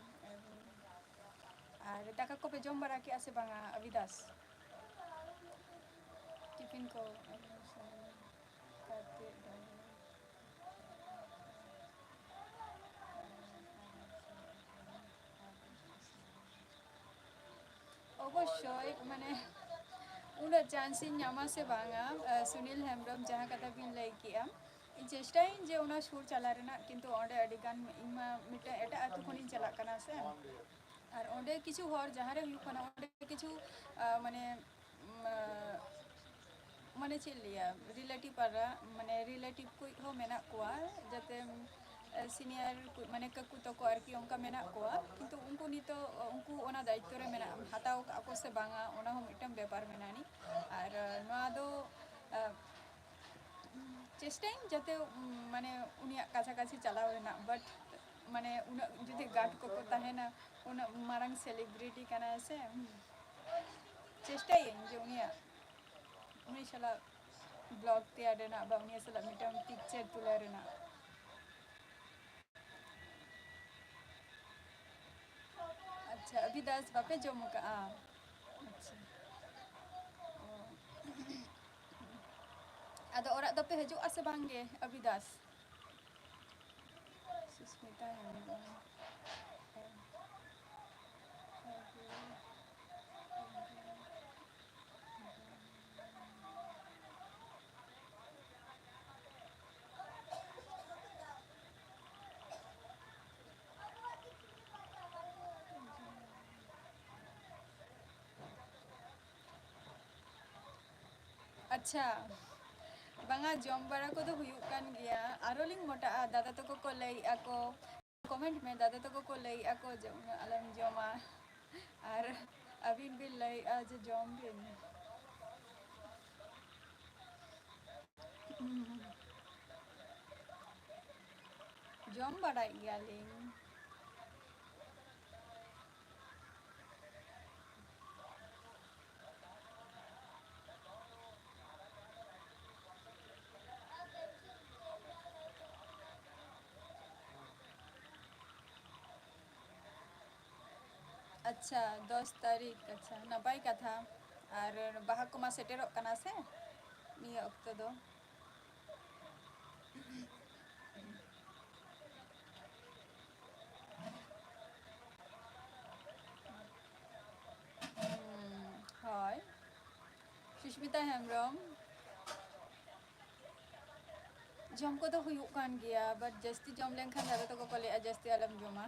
ᱟᱨ ᱫᱟᱠᱟ ᱠᱚᱯᱮ ᱡᱚᱢ ᱵᱟᱲᱟ ᱠᱮᱜᱼᱟ ᱥᱮ ᱵᱟᱝᱟ, ᱟᱵᱤᱫᱟᱥ? ᱴᱤᱯᱷᱤᱱ ᱠᱚ ᱠᱟᱛᱮ ᱫᱚ ᱚᱵᱚᱥᱥᱳᱭ, ᱢᱟᱱᱮ, ᱩᱱᱟᱹᱜ chance ᱤᱧ ᱧᱟᱢᱟ ᱥᱮ ᱵᱟᱝᱟ, ᱟᱸ, ᱥᱩᱱᱤᱞ ᱦᱮᱢᱵᱨᱚᱢ, ᱡᱟᱦᱟᱸ ᱠᱟᱛᱷᱟ ᱵᱤᱱ ᱞᱟᱹᱭ ᱠᱮᱜᱼᱟ, ᱤᱧ ᱪᱮᱥᱴᱟᱭᱟᱹᱧ ᱡᱮ ᱚᱱᱟ ᱥᱩᱨ ᱪᱟᱞᱟᱜ ᱨᱮᱱᱟᱜ, ᱠᱤᱱᱛᱩ ᱚᱸᱰᱮ ᱟᱹᱰᱤ ᱜᱟᱱ, ᱤᱧ ᱢᱟ ᱢᱤᱫᱴᱮᱱ ᱮᱴᱟᱜ ᱟᱹᱛᱩ ᱠᱷᱚᱱᱤᱧ ᱪᱟᱞᱟᱜ ᱠᱟᱱᱟ ᱥᱮ, ᱟᱨ ᱚᱸᱰᱮ ᱠᱤᱪᱷᱩ ᱦᱚᱲ ᱡᱟᱦᱟᱸ ᱨᱮ ᱦᱩᱭᱩᱜ ᱠᱟᱱᱟ, ᱚᱸᱰᱮ ᱠᱤᱪᱷᱩ, ᱟᱸ, ᱢᱟᱱᱮ, ᱩᱸ, ᱟᱸ, ᱢᱟᱱᱮ ᱪᱮᱫ ᱞᱟᱹᱭᱟ, relative ᱯᱟᱲᱟ, ᱢᱟᱱᱮ relative ᱠᱚ ᱦᱚᱸ ᱢᱮᱱᱟᱜ ᱠᱚᱣᱟ, ᱡᱟᱛᱮ, ᱮ, senior ᱠᱚ, ᱢᱟᱱᱮ ᱠᱟᱠᱩ ᱛᱟᱠᱚ ᱟᱨᱠᱤ, ᱚᱱᱠᱟ ᱢᱮᱱᱟᱜ ᱠᱚᱣᱟ, ᱠᱤᱱᱛᱩ ᱩᱱᱠᱩ ᱱᱤᱛᱚᱜ, ᱩᱱᱠᱩ ᱚᱱᱟ ᱫᱟᱭᱤᱛᱛᱚ ᱨᱮ ᱢᱮᱱᱟᱜ, ᱦᱟᱛᱟᱣ ᱠᱟᱜᱼᱟ ᱠᱚ ᱥᱮ ᱵᱟᱝᱟ, ᱚᱱᱟ ᱦᱚᱸ ᱢᱤᱫᱴᱟᱝ ᱵᱮᱯᱟᱨ ᱢᱮᱱᱟᱜᱼᱟ ᱟᱹᱱᱤᱡ᱾ ᱟᱨ, ᱮ, ᱱᱚᱣᱟ ᱫᱚ, ᱮ, ᱪᱮᱥᱴᱟᱭᱟᱹᱧ ᱡᱟᱛᱮ, ᱩᱢ, ᱢᱟᱱᱮ ᱩᱱᱤᱭᱟᱜ ᱠᱟᱪᱷᱟ ᱠᱟᱪᱷᱤ ᱪᱟᱞᱟᱣ ᱨᱮᱱᱟᱜ, but ᱢᱟᱱᱮ ᱩᱱᱟᱹᱜ ᱡᱩᱫᱤ guard ᱠᱚᱠᱚ ᱛᱟᱦᱮᱱᱟ, ᱩᱱᱟᱹᱜ ᱢᱟᱨᱟᱝ celebrity ᱠᱟᱱᱟᱭ ᱥᱮ, ᱪᱮᱥᱴᱟᱭᱟᱹᱧ ᱡᱮ ᱩᱱᱤᱭᱟᱜ, ᱩᱱᱤ ᱥᱟᱞᱟᱜ vlog ᱛᱮᱭᱟᱨ ᱨᱮᱱᱟᱜ ᱵᱟ ᱩᱱᱤ ᱥᱟᱞᱟᱜ ᱢᱤᱫᱴᱟᱝ picture ᱛᱩᱞᱟᱹᱣ ᱨᱮᱱᱟᱜ᱾ ᱟᱪᱪᱷᱟ, ᱟᱵᱷᱤᱫᱟᱥ ᱵᱟᱯᱮ ᱡᱚᱢ ᱟᱠᱟᱜᱼᱟ? ᱟᱪᱪᱷᱟ᱾ ᱚ᱾ ᱟᱫᱚ ᱚᱲᱟᱜ ᱫᱚᱯᱮ ᱦᱤᱡᱩᱜᱼᱟ ᱥᱮ ᱵᱟᱝ ᱜᱮ, ᱟᱵᱷᱤᱫᱟᱥ? ᱥᱩᱥᱢᱤᱛᱟ ᱦᱮᱢᱵᱨᱚᱢ᱾ ᱟᱪᱪᱷᱟ, ᱵᱟᱝᱟ, ᱡᱚᱢ ᱵᱟᱲᱟ ᱠᱚᱫᱚ ᱦᱩᱭᱩᱜ ᱠᱟᱱ ᱜᱮᱭᱟ᱾ ᱟᱨᱚ ᱞᱤᱧ ᱢᱚᱴᱟᱜᱼᱟ, ᱫᱟᱫᱟ ᱛᱟᱠᱚ ᱠᱚ ᱞᱟᱹᱭᱮᱜᱼᱟ ᱠᱚ, comment ᱢᱮ, ᱫᱟᱫᱟ ᱛᱟᱠᱚ ᱠᱚ ᱞᱟᱹᱭᱮᱜᱼᱟ ᱠᱚ ᱡᱮ ᱩᱱᱟᱹᱜ ᱟᱞᱚᱢ ᱡᱚᱢᱟ, ᱟᱨ ᱟᱹᱵᱤᱱ ᱵᱤᱱ ᱞᱟᱹᱭᱮᱜᱼᱟ ᱡᱮ ᱡᱚᱢ ᱵᱤᱱ᱾ ᱡᱚᱢ ᱵᱟᱲᱟᱭᱮᱫ ᱜᱮᱭᱟᱞᱤᱧ᱾ ᱟᱪᱪᱷᱟ, ᱫᱚᱥ ᱛᱟᱹᱨᱤᱠᱷ, ᱟᱪᱪᱷᱟ, ᱱᱟᱯᱟᱭ ᱠᱟᱛᱷᱟ᱾ ᱟᱨ ᱵᱟᱦᱟ ᱠᱚᱢᱟ ᱥᱮᱴᱮᱨᱚᱜ ᱠᱟᱱᱟ ᱥᱮ ᱱᱤᱭᱟᱹ ᱚᱠᱛᱚ ᱫᱚ᱾ ᱦᱩᱸ, ᱦᱳᱭ᱾ ᱥᱩᱥᱢᱤᱛᱟ ᱦᱮᱢᱵᱨᱚᱢ, ᱡᱚᱢ ᱠᱚᱫᱚ ᱦᱩᱭᱩᱜ ᱠᱟᱱ ᱜᱮᱭᱟ, but ᱡᱟᱹᱥᱛᱤ ᱡᱚᱢ ᱞᱮᱱᱠᱷᱟᱱ ᱫᱟᱫᱟ ᱛᱟᱠᱚ ᱠᱚ ᱞᱟᱹᱭᱟ ᱡᱟᱹᱥᱛᱤ ᱟᱞᱚᱢ ᱡᱚᱢᱟ᱾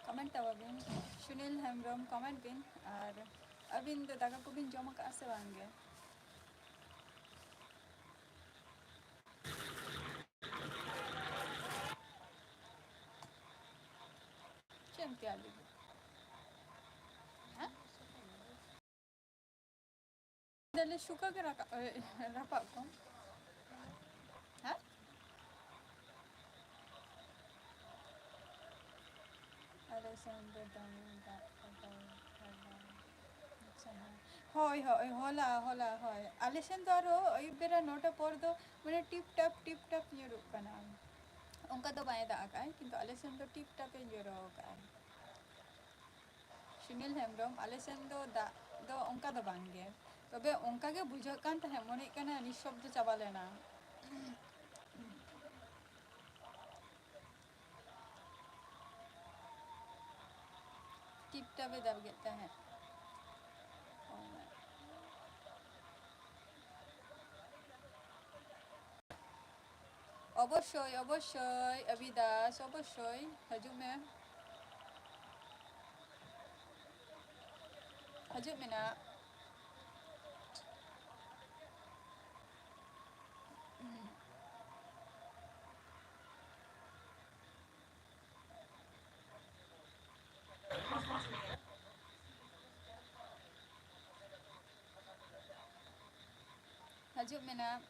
Comment ᱛᱟᱵᱚᱱ ᱵᱤᱱ, ᱥᱩᱱᱤᱞ ᱦᱮᱢᱵᱨᱚᱢ comment ᱵᱤᱱ, ᱟᱨ ᱟᱹᱵᱤᱱ ᱫᱚ ᱫᱟᱠᱟ ᱠᱚᱵᱤᱱ ᱡᱚᱢ ᱟᱠᱟᱫᱼᱟ ᱥᱮ ᱵᱟᱝ ᱜᱮ? ᱪᱮᱫ ᱮᱢ ᱛᱮᱭᱟᱨ ᱞᱟᱹᱜᱤᱫ? ᱦᱮᱸ? ᱛᱟᱦᱞᱮ ᱥᱩᱠᱟ ᱜᱮ ᱨᱟᱠᱟᱵ, ᱮ, ᱨᱟᱯᱟᱜ ᱠᱚᱢ᱾ ᱦᱮᱸ? ᱟᱞᱮ ᱥᱮᱱ ᱫᱚ ᱫᱚᱢᱮ ᱫᱟᱜ ᱠᱟᱫᱟᱭ ᱦᱚᱞᱟ᱾ ᱟᱪᱪᱷᱟ, ᱦᱮᱸ᱾ ᱦᱳᱭ, ᱦᱳᱭ, ᱦᱚᱞᱟ, ᱦᱚᱞᱟ, ᱦᱳᱭ᱾ ᱟᱞᱮ ᱥᱮᱱ ᱫᱚ ᱟᱨᱦᱚᱸ ᱟᱹᱭᱩᱵ ᱵᱮᱲᱟ ᱱᱚᱴᱟ ᱯᱚᱨ ᱫᱚ ᱢᱟᱱᱮ ᱴᱤᱯ ᱴᱟᱯ, ᱴᱤᱯ ᱴᱟᱯ ᱧᱩᱨᱩᱜ ᱠᱟᱱᱟ᱾ ᱚᱱᱠᱟ ᱫᱚ ᱵᱟᱭ ᱫᱟᱜ ᱟᱠᱟᱫᱼᱟᱭ, ᱠᱤᱱᱛᱩ ᱟᱞᱮ ᱥᱮᱱ ᱫᱚ ᱴᱤᱯ ᱴᱟᱯᱮ ᱡᱚᱨᱚ ᱟᱠᱟᱫᱼᱟᱭ᱾ ᱥᱩᱱᱤᱞ ᱦᱮᱢᱵᱨᱚᱢ, ᱟᱞᱮ ᱥᱮᱱ ᱫᱚ ᱫᱟᱜ ᱫᱚ ᱚᱱᱠᱟ ᱫᱚ ᱵᱟᱝ ᱜᱮ, ᱛᱚᱵᱮ ᱚᱱᱠᱟ ᱜᱮ ᱵᱩᱡᱷᱟᱹᱜ ᱠᱟᱱ ᱛᱟᱦᱮᱸᱫ, ᱢᱚᱱᱮᱜ ᱠᱟᱱᱟ ᱱᱤᱥᱥᱚᱵᱫᱚ ᱪᱟᱵᱟ ᱞᱮᱱᱟ᱾ ᱴᱤᱯ ᱴᱟᱯᱮ ᱫᱟᱜ ᱜᱮᱫ ᱛᱟᱦᱮᱸᱫ᱾ ᱚᱵᱚᱥᱥᱳᱭ, ᱚᱵᱚᱥᱥᱳᱭ, ᱚᱵᱤᱫᱟᱥ, ᱚᱵᱚᱥᱥᱳᱭ, ᱦᱤᱡᱩᱜ ᱢᱮ᱾ ᱦᱤᱡᱩᱜ ᱢᱮ ᱱᱟᱜ᱾ ᱦᱤᱡᱩᱜ ᱢᱮᱱᱟᱜ᱾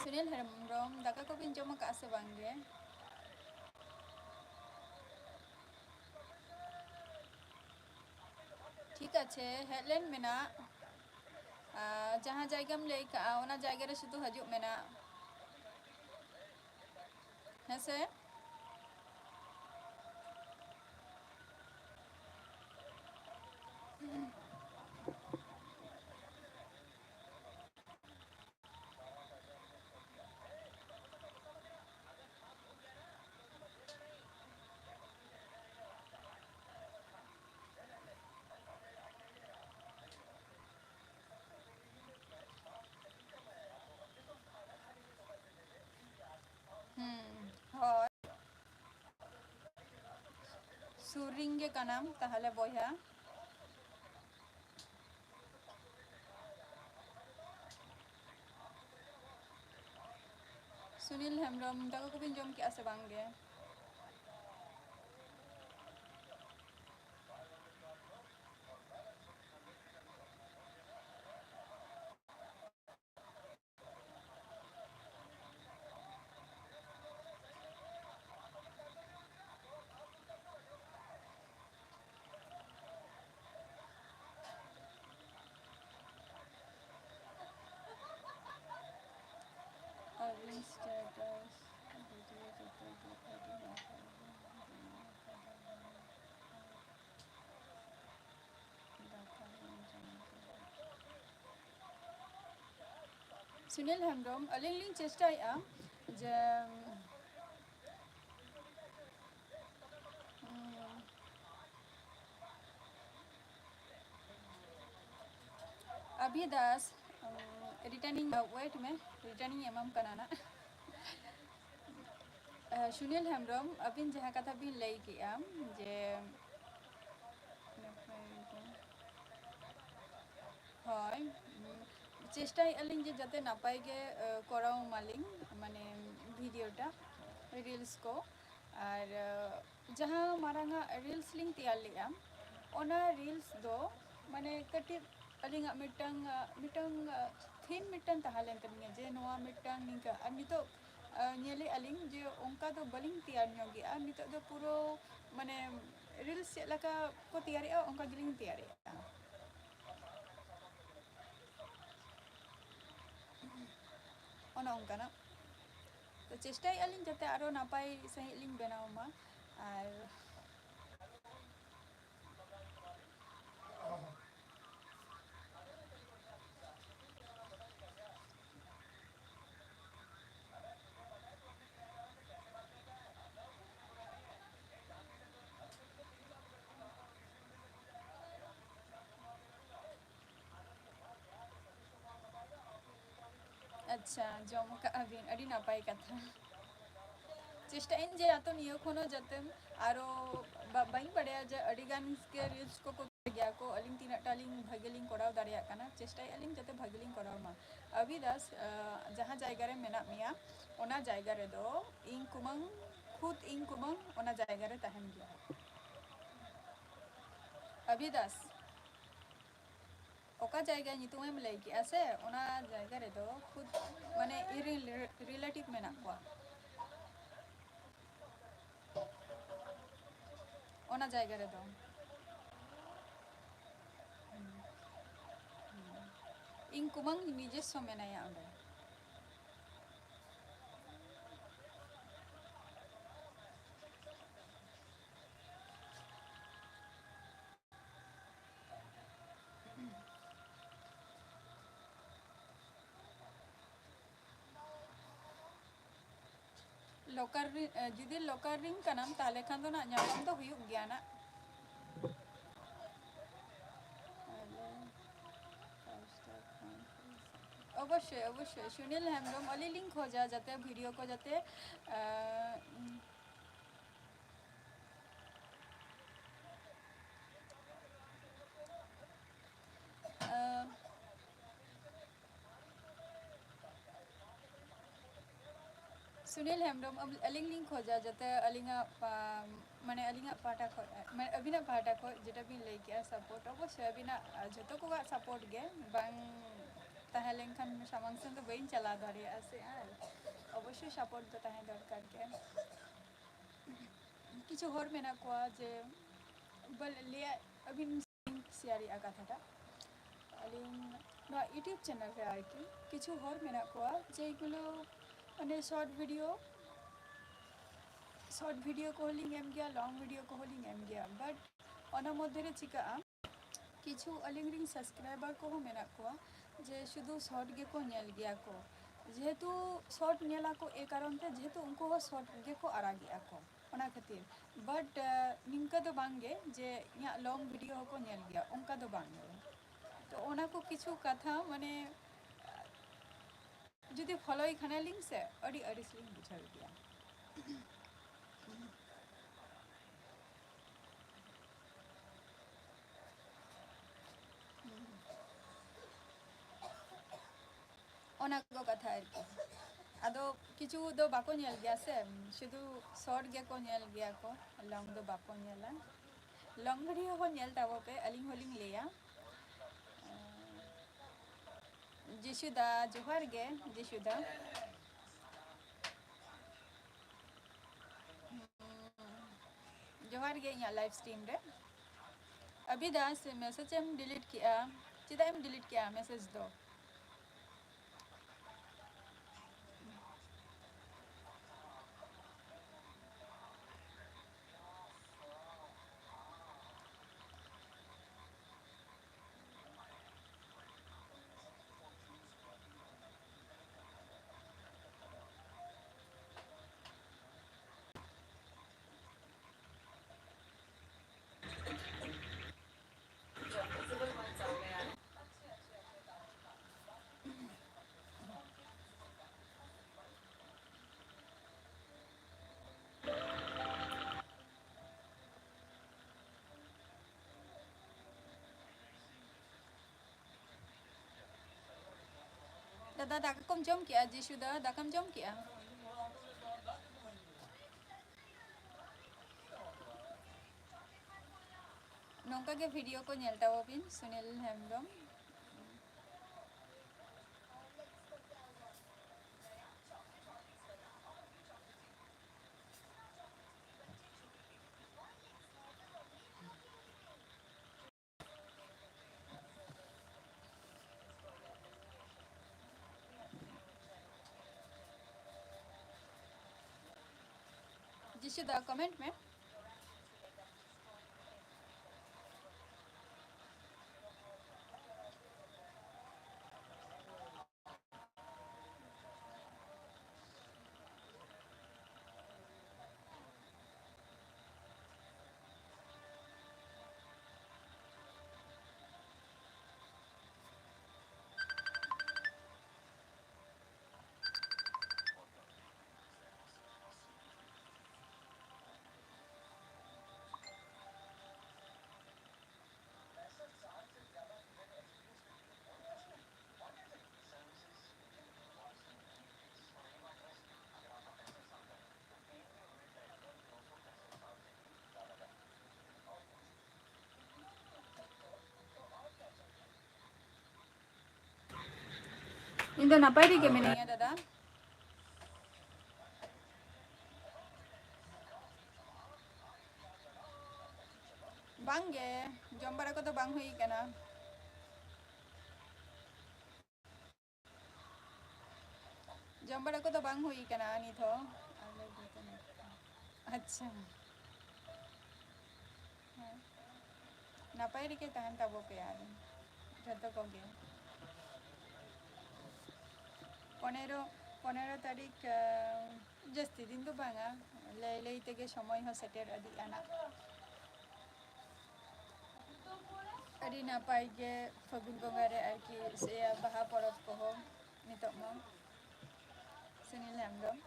ᱥᱩᱱᱤᱞ ᱦᱮᱢᱵᱨᱚᱢ, ᱫᱟᱠᱟ ᱠᱚᱵᱤᱱ ᱡᱚᱢ ᱟᱠᱟᱫᱼᱟ ᱥᱮ ᱵᱟᱝ ᱜᱮ? ᱴᱷᱤᱠ ᱟᱪᱷᱮ, ᱦᱮᱡ ᱞᱮᱱ ᱢᱮᱱᱟᱜ᱾ ᱟᱨ ᱡᱟᱦᱟᱸ ᱡᱟᱭᱜᱟᱢ ᱞᱟᱹᱭ ᱠᱟᱜᱼᱟ, ᱚᱱᱟ ᱡᱟᱭᱜᱟ ᱨᱮ ᱥᱩᱫᱷᱩ ᱦᱤᱡᱩᱜ ᱢᱮᱱᱟᱜ᱾ ᱦᱮᱸ ᱥᱮ? ᱦᱩᱸ, ᱦᱳᱭ᱾ ᱥᱩᱨ ᱨᱤᱧ ᱜᱮ ᱠᱟᱱᱟᱢ ᱛᱟᱦᱞᱮ ᱵᱚᱭᱦᱟ᱾ ᱥᱩᱱᱤᱞ ᱦᱮᱢᱵᱨᱚᱢ, ᱫᱟᱠᱟ ᱠᱚᱵᱤᱱ ᱡᱚᱢ ᱠᱮᱜᱼᱟ ᱥᱮ ᱵᱟᱝ ᱜᱮ? ᱟᱹᱞᱤᱧ status video ᱡᱚᱛᱚ ᱜᱮ ᱟᱹᱰᱤ ᱱᱟᱯᱟᱭ ᱜᱮ ᱵᱮᱱᱟᱣ ᱠᱟᱫᱟ᱾ ᱫᱟᱠᱟ ᱞᱤᱧ ᱡᱚᱢ ᱠᱮᱫᱟ᱾ ᱥᱩᱱᱤᱞ ᱦᱮᱢᱵᱨᱚᱢ, ᱟᱹᱞᱤᱧ ᱞᱤᱧ ᱪᱮᱥᱴᱟᱭᱮᱫᱼᱟ ᱡᱮ, ᱩᱸ, ᱟᱵᱷᱤ ᱫᱟᱥ, ᱩᱸ, returning, wait ᱢᱮ, returning ᱮᱢᱟᱢ ᱠᱟᱱᱟ ᱱᱟᱜ᱾ ᱟᱸ, ᱥᱩᱱᱤᱞ ᱦᱮᱢᱵᱨᱚᱢ, ᱟᱹᱵᱤᱱ ᱡᱟᱦᱟᱸ ᱠᱟᱛᱷᱟ ᱵᱤᱱ ᱞᱟᱹᱭ ᱠᱮᱜᱼᱟ ᱡᱮ, ᱦᱳᱭ, ᱩᱸ, ᱪᱮᱥᱴᱟᱭᱮᱫᱼᱟ ᱞᱤᱧ ᱡᱮ ᱡᱟᱛᱮ ᱱᱟᱯᱟᱭ ᱜᱮ, ᱟᱸ, ᱠᱚᱨᱟᱣ ᱢᱟᱞᱤᱧ, ᱢᱟᱱᱮ, ᱵᱷᱤᱰᱤᱭᱳ ᱴᱟ, ᱨᱤᱞᱥ ᱠᱚ᱾ ᱟᱨ ᱡᱟᱦᱟᱸ ᱢᱟᱨᱟᱝ ᱟᱜ ᱨᱤᱞᱥ ᱞᱤᱧ ᱛᱮᱭᱟᱨ ᱞᱮᱫᱼᱟ, ᱚᱱᱟ ᱨᱤᱞᱥ ᱫᱚ ᱢᱟᱱᱮ ᱠᱟᱹᱴᱤᱡ ᱟᱹᱞᱤᱧᱟᱜ ᱢᱤᱫᱴᱟᱝ, ᱢᱤᱫᱴᱟᱝ ᱛᱷᱤᱢ ᱢᱤᱫᱴᱟᱝ ᱛᱟᱦᱮᱸ ᱞᱮᱱ ᱛᱟᱹᱞᱤᱧᱟ ᱡᱮ ᱱᱚᱣᱟ ᱢᱤᱫᱴᱟᱝ ᱱᱤᱝᱠᱟᱹ᱾ ᱟᱨ ᱱᱤᱛᱚᱜ ᱧᱮᱞᱮᱫᱼᱟ ᱞᱤᱧ ᱡᱮ ᱚᱱᱠᱟ ᱫᱚ ᱵᱟᱹᱞᱤᱧ ᱛᱮᱭᱟᱨ ᱧᱚᱜᱮᱜᱼᱟ᱾ ᱱᱤᱛᱚᱜ ᱫᱚ ᱯᱩᱨᱟᱹ ᱢᱟᱱᱮ ᱨᱤᱞᱥ ᱪᱮᱫ ᱞᱮᱠᱟ ᱠᱚ ᱛᱮᱭᱟᱨᱮᱜᱼᱟ, ᱚᱱᱠᱟ ᱜᱮᱞᱤᱧ ᱛᱮᱭᱟᱨᱮᱜᱼᱟ᱾ ᱚᱱᱮ ᱚᱱᱠᱟᱱᱟᱜ᱾ ᱛᱚ ᱪᱮᱥᱴᱟᱭᱮᱫᱼᱟ ᱞᱤᱧ ᱡᱟᱛᱮ ᱟᱨᱚ ᱱᱟᱯᱟᱭ ᱥᱟᱺᱦᱤᱡ ᱞᱤᱧ ᱵᱮᱱᱟᱣ ᱢᱟ᱾ ᱟᱨ ᱟᱪᱪᱷᱟ, ᱡᱚᱢ ᱠᱟᱜᱼᱟ ᱵᱤᱱ, ᱟᱹᱰᱤ ᱱᱟᱯᱟᱭ ᱠᱟᱛᱷᱟ᱾ ᱪᱮᱥᱴᱟᱭᱟᱹᱧ ᱡᱮ ᱟᱛᱳ ᱱᱤᱭᱟᱹ ᱠᱷᱚᱱ ᱦᱚᱸ ᱡᱟᱛᱮ ᱟᱨᱚ ᱵᱟ-, ᱵᱟᱹᱧ ᱵᱟᱲᱟᱭᱟ ᱡᱮ ᱟᱹᱰᱤ ᱜᱟᱱ ᱜᱮ ᱨᱤᱞᱥ ᱠᱚᱠᱚ ᱜᱮᱭᱟ ᱠᱚ, ᱟᱹᱞᱤᱧ ᱛᱤᱱᱟᱹᱜ ᱴᱟ ᱞᱤᱧ ᱵᱷᱟᱜᱮ ᱞᱤᱧ ᱠᱚᱨᱟᱣ ᱫᱟᱲᱮᱭᱟᱜ ᱠᱟᱱᱟ, ᱪᱮᱥᱴᱟᱭᱮᱫᱼᱟ ᱞᱤᱧ ᱡᱟᱛᱮ ᱵᱷᱟᱜᱮ ᱞᱤᱧ ᱠᱚᱨᱟᱣ ᱢᱟ᱾ ᱟᱵᱷᱤᱫᱟᱥ, ᱟᱸ, ᱡᱟᱦᱟᱸ ᱡᱟᱭᱜᱟ ᱨᱮ ᱢᱮᱱᱟᱜ ᱢᱮᱭᱟ, ᱚᱱᱟ ᱡᱟᱭᱜᱟ ᱨᱮᱫᱚ ᱤᱧ ᱠᱩᱢᱟᱹᱝ, ᱠᱷᱩᱫ ᱤᱧ ᱠᱩᱢᱟᱹᱝ ᱚᱱᱟ ᱡᱟᱭᱜᱟ ᱨᱮ ᱛᱟᱦᱮᱱ ᱜᱮᱭᱟ᱾ ᱟᱵᱷᱤᱫᱟᱥ, ᱚᱠᱟ ᱡᱟᱭᱜᱟ ᱧᱩᱛᱩᱢᱮᱢ ᱞᱟᱹᱭ ᱠᱮᱜᱼᱟ ᱥᱮ, ᱚᱱᱟ ᱡᱟᱭᱜᱟ ᱨᱮᱫᱚ ᱠᱷᱩᱫ ᱢᱟᱱᱮ ᱤᱧᱨᱮᱱ ᱨᱤᱞᱮᱴᱤᱵᱷ ᱢᱮᱱᱟᱜ ᱠᱚᱣᱟ᱾ ᱚᱱᱟ ᱡᱟᱭᱜᱟ ᱨᱮᱫᱚ᱾ ᱦᱩᱸ᱾ ᱦᱩᱸ᱾ ᱤᱧ ᱠᱩᱢᱟᱹᱝ ᱱᱤᱡᱮᱥᱥᱚ ᱢᱮᱱᱟᱭᱟ ᱚᱸᱰᱮ᱾ ᱞᱳᱠᱟᱞ ᱨᱤ-, ᱮ, ᱡᱩᱫᱤ ᱞᱳᱠᱟᱞ ᱨᱤᱱ ᱠᱟᱱᱟᱢ, ᱛᱟᱦᱞᱮ ᱠᱷᱟᱱ ᱫᱚ ᱱᱟᱜ ᱧᱟᱯᱟᱢ ᱫᱚ ᱦᱩᱭᱩᱜ ᱜᱮᱭᱟ ᱱᱟᱜ᱾ ᱚᱵᱚᱥᱥᱳᱭ, ᱚᱵᱚᱥᱥᱳᱭ, ᱥᱩᱱᱤᱞ ᱦᱮᱢᱵᱨᱚᱢ, ᱟᱹᱞᱤᱧ ᱞᱤᱧ ᱠᱷᱚᱡᱟ ᱡᱟᱛᱮ ᱵᱷᱤᱰᱤᱭᱳ ᱠᱚ ᱡᱟᱛᱮ, ᱮ, ᱮ, ᱥᱩᱱᱤᱞ ᱦᱮᱢᱵᱨᱚᱢ, ᱟᱹᱞᱤᱧ ᱞᱤᱧ ᱠᱷᱚᱡᱟ ᱡᱟᱛᱮ ᱟᱹᱞᱤᱧᱟᱜ ᱯᱟ-, ᱢᱟᱱᱮ ᱟᱹᱞᱤᱧᱟᱜ ᱯᱟᱦᱴᱟ ᱠᱷᱚᱱ, ᱢᱟᱱᱮ ᱟᱹᱵᱤᱱᱟᱜ ᱯᱟᱦᱴᱟ ᱠᱷᱚᱱ ᱡᱮᱴᱟ ᱵᱤᱱ ᱞᱟᱹᱭ ᱠᱮᱜᱼᱟ support, ᱚᱵᱚᱥᱥᱳᱭ ᱟᱹᱵᱤᱱᱟᱜ, ᱟᱨ ᱡᱷᱚᱛᱚ ᱠᱚᱣᱟᱜ support ᱜᱮ, ᱵᱟᱝ ᱛᱟᱦᱮᱸ ᱞᱮᱱᱠᱷᱟᱱ ᱥᱟᱢᱟᱝ ᱥᱮᱱ ᱫᱚ ᱵᱟᱹᱧ ᱪᱟᱞᱟᱣ ᱫᱟᱲᱮᱭᱟᱜᱼᱟ ᱥᱮ, ᱟᱨ ᱚᱵᱚᱥᱥᱳᱭ support ᱫᱚ ᱛᱟᱦᱮᱸ ᱫᱚᱨᱠᱟᱨ ᱜᱮ᱾ ᱠᱤᱪᱷᱩ ᱦᱚᱲ ᱢᱮᱱᱟᱜ ᱠᱚᱣᱟ ᱡᱮ, ᱵᱚᱞᱮ ᱞᱟᱹᱭᱟ, ᱟᱹᱵᱤᱱ ᱥᱮᱭᱟᱨᱮᱜᱼᱟ ᱠᱟᱛᱷᱟᱴᱟᱜ, ᱟᱹᱞᱤᱧ ᱱᱚᱣᱟ YouTube channel ᱨᱮ ᱟᱨᱠᱤ ᱠᱤᱪᱷᱩ ᱦᱚᱲ ᱢᱮᱱᱟᱜ ᱠᱚᱣᱟ ᱡᱮ ᱮᱭᱜᱩᱞᱳ ᱢᱟᱱᱮ short video, short video ᱠᱚᱦᱚᱸ ᱞᱤᱧ ᱮᱢ ᱜᱮᱭᱟ, long video ᱠᱚᱦᱚᱸ ᱞᱤᱧ ᱮᱢ ᱜᱮᱭᱟ, but ᱚᱱᱟ ᱢᱚᱫᱽᱫᱷᱮ ᱨᱮ ᱪᱤᱠᱟᱹᱜᱼᱟ, ᱠᱤᱪᱷᱩ ᱟᱹᱞᱤᱧ ᱨᱮᱱ subscriber ᱠᱚᱦᱚᱸ ᱢᱮᱱᱟᱜ ᱠᱚᱣᱟ ᱡᱮ ᱥᱩᱫᱷᱩ short ᱜᱮᱠᱚ ᱧᱮᱞ ᱜᱮᱭᱟ ᱠᱚ, ᱡᱮᱦᱮᱛᱩ short ᱧᱮᱞᱟ ᱠᱚ, ᱮ ᱠᱟᱨᱚᱱ ᱛᱮ ᱡᱮᱦᱮᱛᱩ ᱩᱱᱠᱩ ᱦᱚᱸ short ᱜᱮᱠᱚ ᱟᱲᱟᱜᱮᱜᱼᱟ ᱠᱚ, ᱚᱱᱟ ᱠᱷᱟᱹᱛᱤᱨ᱾ But ᱱᱤᱝᱠᱟᱹ ᱫᱚ ᱵᱟᱝ ᱜᱮ ᱡᱮ ᱤᱧᱟᱹᱜ long video ᱦᱚᱸᱠᱚ ᱧᱮᱞ ᱜᱮᱭᱟ, ᱚᱱᱠᱟ ᱫᱚ ᱵᱟᱝ ᱜᱮ᱾ ᱛᱚ ᱚᱱᱟ ᱠᱚ ᱠᱤᱪᱷᱩ ᱠᱟᱛᱷᱟ ᱢᱟᱱᱮ ᱡᱩᱫᱤ ᱯᱷᱚᱞᱳᱭ ᱠᱷᱟᱱᱟᱞᱤᱧ ᱥᱮ, ᱟᱹᱰᱤ ᱟᱹᱲᱤᱥ ᱞᱤᱧ ᱵᱩᱡᱷᱟᱹᱣ ᱜᱮᱭᱟ᱾ ᱚᱱᱟ ᱠᱚ ᱠᱟᱛᱷᱟ ᱟᱨᱠᱤ᱾ ᱟᱫᱚ ᱠᱤᱪᱷᱩ ᱫᱚ ᱵᱟᱠᱚ ᱧᱮᱞ ᱜᱮᱭᱟ ᱥᱮ, ᱥᱩᱫᱷᱩ short ᱜᱮᱠᱚ ᱧᱮᱞ ᱜᱮᱭᱟ ᱠᱚ, long ᱫᱚ ᱵᱟᱠᱚ ᱧᱮᱞᱟ᱾ Long video ᱦᱚᱸ ᱧᱮᱞ ᱛᱟᱵᱚ ᱯᱮ, ᱟᱹᱞᱤᱧ ᱦᱚᱸᱞᱤᱧ ᱞᱟᱹᱭᱟ᱾ ᱡᱤᱥᱩᱫᱟ, ᱡᱚᱦᱟᱨ ᱜᱮ ᱡᱤᱥᱩᱫᱟ᱾ ᱡᱚᱦᱟᱨ ᱜᱮ ᱤᱧᱟᱹᱜ live stream ᱨᱮ᱾ ᱟᱵᱤᱫᱟ, ᱥᱮ message ᱮᱢ delete ᱠᱮᱜᱼᱟ? ᱪᱮᱫᱟᱜ ᱮᱢ delete ᱠᱮᱜᱼᱟ message ᱫᱚ? ᱫᱟᱫᱟ, ᱫᱟᱠᱟ ᱠᱚᱢ ᱡᱚᱢ ᱠᱮᱜᱼᱟ? ᱡᱤᱥᱩ ᱫᱟ, ᱫᱟᱠᱟᱢ ᱡᱚᱢ ᱠᱮᱜᱼᱟ? ᱱᱚᱝᱠᱟ ᱜᱮ ᱵᱷᱤᱰᱤᱭᱳ ᱠᱚ ᱧᱮᱞ ᱛᱟᱵᱚ ᱵᱤᱱ, ᱥᱩᱱᱤᱞ ᱦᱮᱢᱵᱨᱚᱢ᱾ ᱡᱤᱥᱩ ᱫᱟ, ᱠᱚᱢᱮᱱᱴ ᱢᱮ᱾ ᱤᱧ ᱫᱚ ᱱᱟᱯᱟᱭ ᱨᱮᱜᱮ ᱢᱤᱱᱟᱹᱧᱟ, ᱫᱟᱫᱟ᱾ ᱵᱟᱝ ᱜᱮ, ᱡᱚᱢ ᱵᱟᱲᱟ ᱠᱚᱫᱚ ᱵᱟᱝ ᱦᱩᱭ ᱠᱟᱱᱟ᱾ ᱡᱚᱢ ᱵᱟᱲᱟ ᱠᱚᱫᱚ ᱵᱟᱝ ᱦᱩᱭ ᱠᱟᱱᱟ ᱱᱤᱛ ᱦᱚᱸ᱾ ᱟᱪᱪᱷᱟ᱾ ᱦᱮᱸ᱾ ᱱᱟᱯᱟᱭ ᱨᱮᱜᱮ ᱛᱟᱦᱮᱱ ᱛᱟᱵᱚ ᱯᱮ ᱟᱨ ᱡᱷᱚᱛᱚ ᱠᱚᱜᱮ᱾ ᱯᱚᱱᱮᱨᱚ, ᱯᱚᱱᱮᱨᱚ ᱛᱟᱹᱨᱤᱠᱷ, ᱟᱸ, ᱡᱟᱹᱥᱛᱤ ᱫᱤᱱ ᱫᱚ ᱵᱟᱝᱟ, ᱞᱟᱹᱭ ᱞᱟᱹᱭ ᱛᱮᱜᱮ ᱥᱚᱢᱚᱭ ᱦᱚᱸ ᱥᱮᱴᱮᱨ ᱤᱫᱤᱜᱼᱟ ᱱᱟᱜ᱾ ᱟᱹᱰᱤ ᱱᱟᱯᱟᱭ ᱜᱮ ᱯᱷᱟᱹᱜᱩᱱ ᱵᱚᱸᱜᱟ ᱨᱮ ᱟᱨᱠᱤ, ᱥᱮ ᱵᱟᱦᱟ ᱯᱚᱨᱚᱵᱽ ᱠᱚᱦᱚᱸ ᱱᱤᱛᱚᱜ ᱢᱟ᱾ ᱥᱩᱱᱤᱞ ᱦᱮᱢᱵᱨᱚᱢ᱾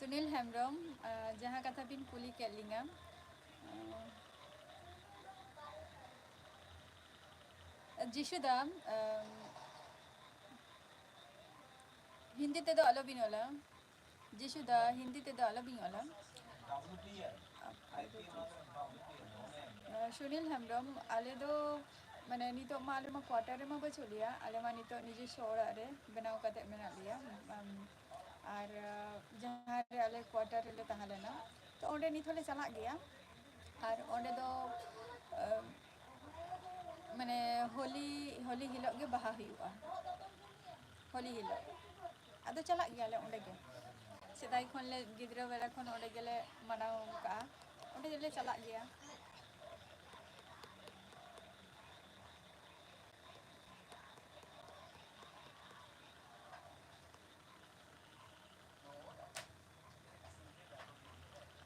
ᱥᱩᱱᱤᱞ ᱦᱮᱢᱵᱨᱚᱢ, ᱟᱸ, ᱡᱟᱦᱟᱸ ᱠᱟᱛᱷᱟ ᱵᱤᱱ ᱠᱩᱞᱤ ᱠᱮᱫ ᱞᱤᱧᱟ, ᱟᱸ, ᱡᱤᱥᱩ ᱫᱟ, ᱟᱸ, ᱦᱤᱱᱫᱤ ᱛᱮᱫᱚ ᱟᱞᱚᱵᱤᱱ ᱚᱞᱟ᱾ ᱡᱤᱥᱩ ᱫᱟ, ᱦᱤᱱᱫᱤ ᱛᱮᱫᱚ ᱟᱞᱚᱵᱤᱱ ᱚᱞᱟ᱾ ᱟᱸ, ᱥᱩᱱᱤᱞ ᱦᱮᱢᱵᱨᱚᱢ, ᱟᱞᱮ ᱫᱚ ᱢᱟᱱᱮ ᱱᱤᱛᱚᱜ ᱢᱟ ᱟᱞᱮ ᱢᱟ quarter ᱨᱮᱢᱟ ᱵᱟᱹᱪᱩᱜ ᱞᱮᱭᱟ, ᱟᱞᱮ ᱢᱟ ᱱᱤᱛᱚᱜ ᱱᱤᱡᱮᱥᱥᱚ ᱚᱲᱟᱜ ᱨᱮ ᱵᱮᱱᱟᱣ ᱠᱟᱛᱮ ᱢᱮᱱᱟᱜ ᱞᱮᱭᱟ᱾ ᱟᱢ, ᱟᱨ, ᱟᱸ, ᱡᱟᱦᱟᱸ ᱨᱮ ᱟᱞᱮ quarter ᱨᱮᱞᱮ ᱛᱟᱦᱮᱸ ᱞᱮᱱᱟ, ᱛᱚ ᱚᱸᱰᱮ ᱱᱤᱛ ᱦᱚᱸᱞᱮ ᱪᱟᱞᱟᱜ ᱜᱮᱭᱟ᱾ ᱟᱨ ᱚᱸᱰᱮ ᱫᱚ, ᱟᱸ, ᱢᱟᱱᱮ ᱦᱳᱞᱤ, ᱦᱳᱞᱤ ᱦᱤᱞᱳᱜ ᱜᱮ ᱵᱟᱦᱟ ᱦᱩᱭᱩᱜᱼᱟ, ᱦᱳᱞᱤ ᱦᱤᱞᱳᱜ᱾ ᱟᱫᱚ ᱪᱟᱞᱟᱜ ᱜᱮᱭᱟᱞᱮ ᱚᱸᱰᱮ ᱜᱮ᱾ ᱥᱮᱫᱟᱭ ᱠᱷᱚᱱ ᱞᱮ, ᱜᱤᱫᱽᱨᱟᱹ ᱵᱮᱲᱟ ᱠᱷᱚᱱ ᱚᱸᱰᱮ ᱜᱮᱞᱮ ᱢᱟᱱᱟᱣ ᱠᱟᱜᱼᱟ, ᱚᱸᱰᱮ ᱜᱮᱞᱮ ᱪᱟᱞᱟᱜ ᱜᱮᱭᱟ᱾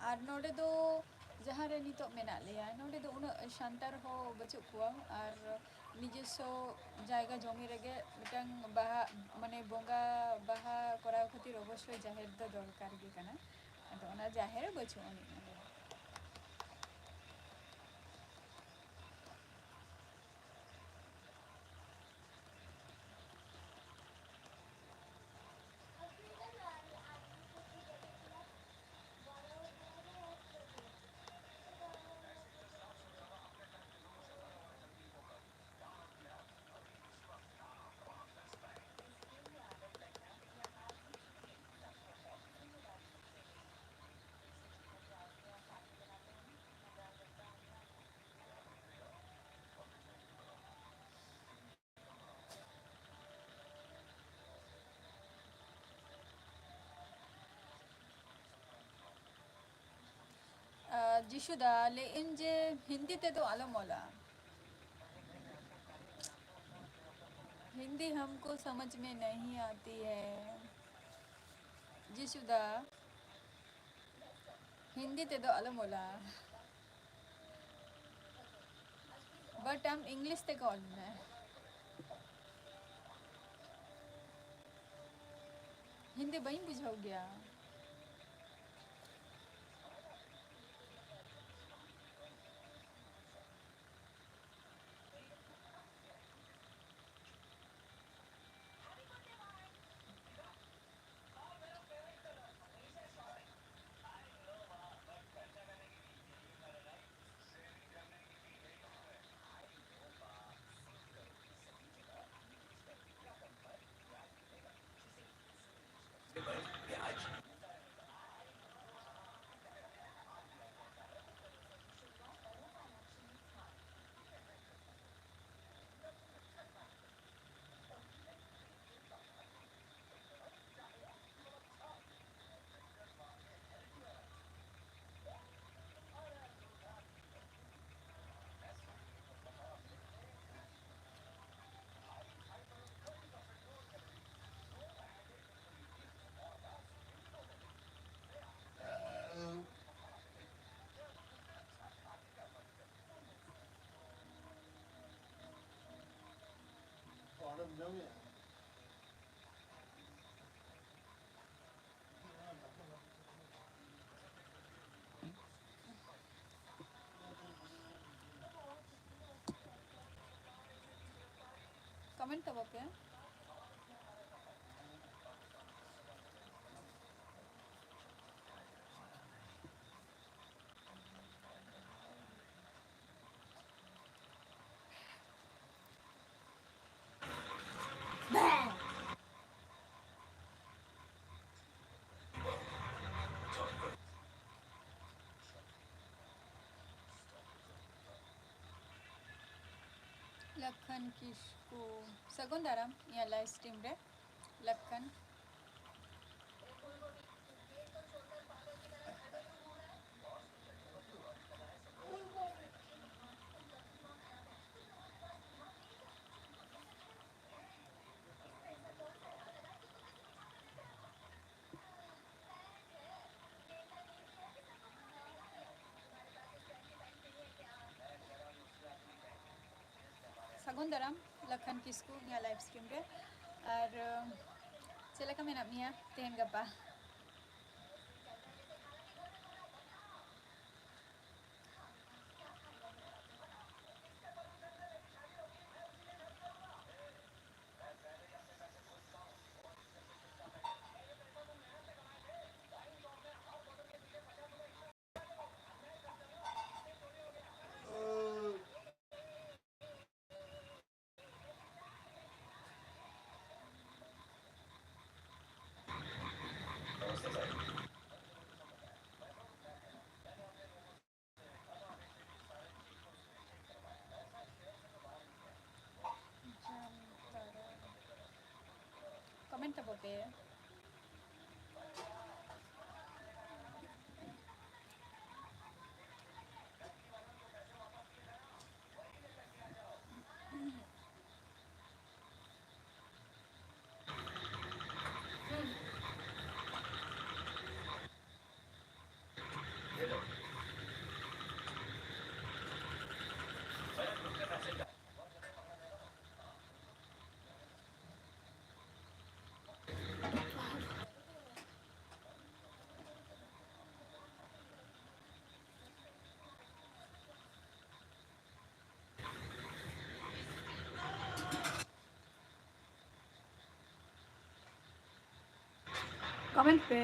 ᱟᱨ ᱱᱚᱰᱮ ᱫᱚ ᱡᱟᱦᱟᱸ ᱨᱮ ᱱᱤᱛᱚᱜ ᱢᱮᱱᱟᱜ ᱞᱮᱭᱟ, ᱱᱚᱰᱮ ᱫᱚ ᱩᱱᱟᱹᱜ ᱥᱟᱱᱛᱟᱲ ᱦᱚᱸ ᱵᱟᱹᱪᱩᱜ ᱠᱚᱣᱟ᱾ ᱟᱨ ᱱᱤᱡᱚᱥᱥᱚ ᱡᱟᱭᱜᱟ ᱡᱚᱢᱤ ᱨᱮᱜᱮ ᱢᱤᱫᱴᱟᱝ ᱵᱟᱦᱟ, ᱢᱟᱱᱮ ᱵᱚᱸᱜᱟ ᱵᱟᱦᱟ ᱠᱚᱨᱟᱣ ᱠᱷᱟᱹᱛᱤᱨ ᱚᱵᱚᱥᱥᱳᱭ ᱡᱟᱦᱮᱨ ᱫᱚ ᱫᱚᱨᱠᱟᱨ ᱜᱮ ᱠᱟᱱᱟ᱾ ᱟᱫᱚ ᱚᱱᱟ ᱡᱟᱦᱮᱨ ᱵᱟᱹᱪᱩᱜ ᱟᱹᱱᱤᱡ ᱱᱚᱰᱮ᱾ ᱟᱨ ᱡᱤᱥᱩ ᱫᱟ, ᱞᱟᱹᱭᱮᱫ ᱟᱹᱧ ᱡᱮ ᱦᱤᱱᱫᱤ ᱛᱮᱫᱚ ᱟᱞᱚᱢ ᱚᱞᱟ᱾ ᱦᱤᱱᱫᱤ ᱦᱟᱢᱠᱳ ᱥᱚᱢᱚᱡᱽ ᱢᱮ ᱱᱟᱦᱤ ᱟᱛᱤ ᱦᱮ᱾ ᱡᱤᱥᱩ ᱫᱟ, ᱦᱤᱱᱫᱤ ᱛᱮᱫᱚ ᱟᱞᱚᱢ ᱚᱞᱟ᱾ But ᱟᱢ ᱤᱝᱞᱤᱥ ᱛᱮᱜᱮ ᱚᱞ ᱢᱮ᱾ ᱦᱤᱱᱫᱤ ᱵᱟᱹᱧ ᱵᱩᱡᱷᱟᱹᱣ ᱜᱮᱭᱟ᱾ ᱠᱚᱢᱮᱱᱴ ᱛᱟᱵᱚ ᱯᱮ᱾ ᱞᱟᱠᱷᱟᱱ ᱠᱤᱥᱠᱩ, ᱥᱟᱹᱜᱩᱱ ᱫᱟᱨᱟᱢ ᱤᱧᱟᱹᱜ live stream ᱨᱮ᱾ ᱞᱟᱠᱷᱟᱱ᱾ ᱥᱟᱹᱜᱩᱱ ᱫᱟᱨᱟᱢ ᱞᱟᱠᱷᱟᱱ ᱠᱤᱥᱠᱩ ᱤᱧᱟᱹᱜ live stream ᱨᱮ᱾ ᱟᱨ, ᱪᱮᱫ ᱞᱮᱠᱟ ᱢᱮᱱᱟᱜ ᱢᱮᱭᱟ ᱛᱮᱦᱮᱧ ᱜᱟᱯᱟ? ᱡᱟᱢᱛᱟᱲᱟ᱾ ᱠᱚᱢᱮᱱᱴ ᱛᱟᱵᱚ ᱯᱮ᱾ ᱠᱚᱢᱮᱱᱴ ᱯᱮ᱾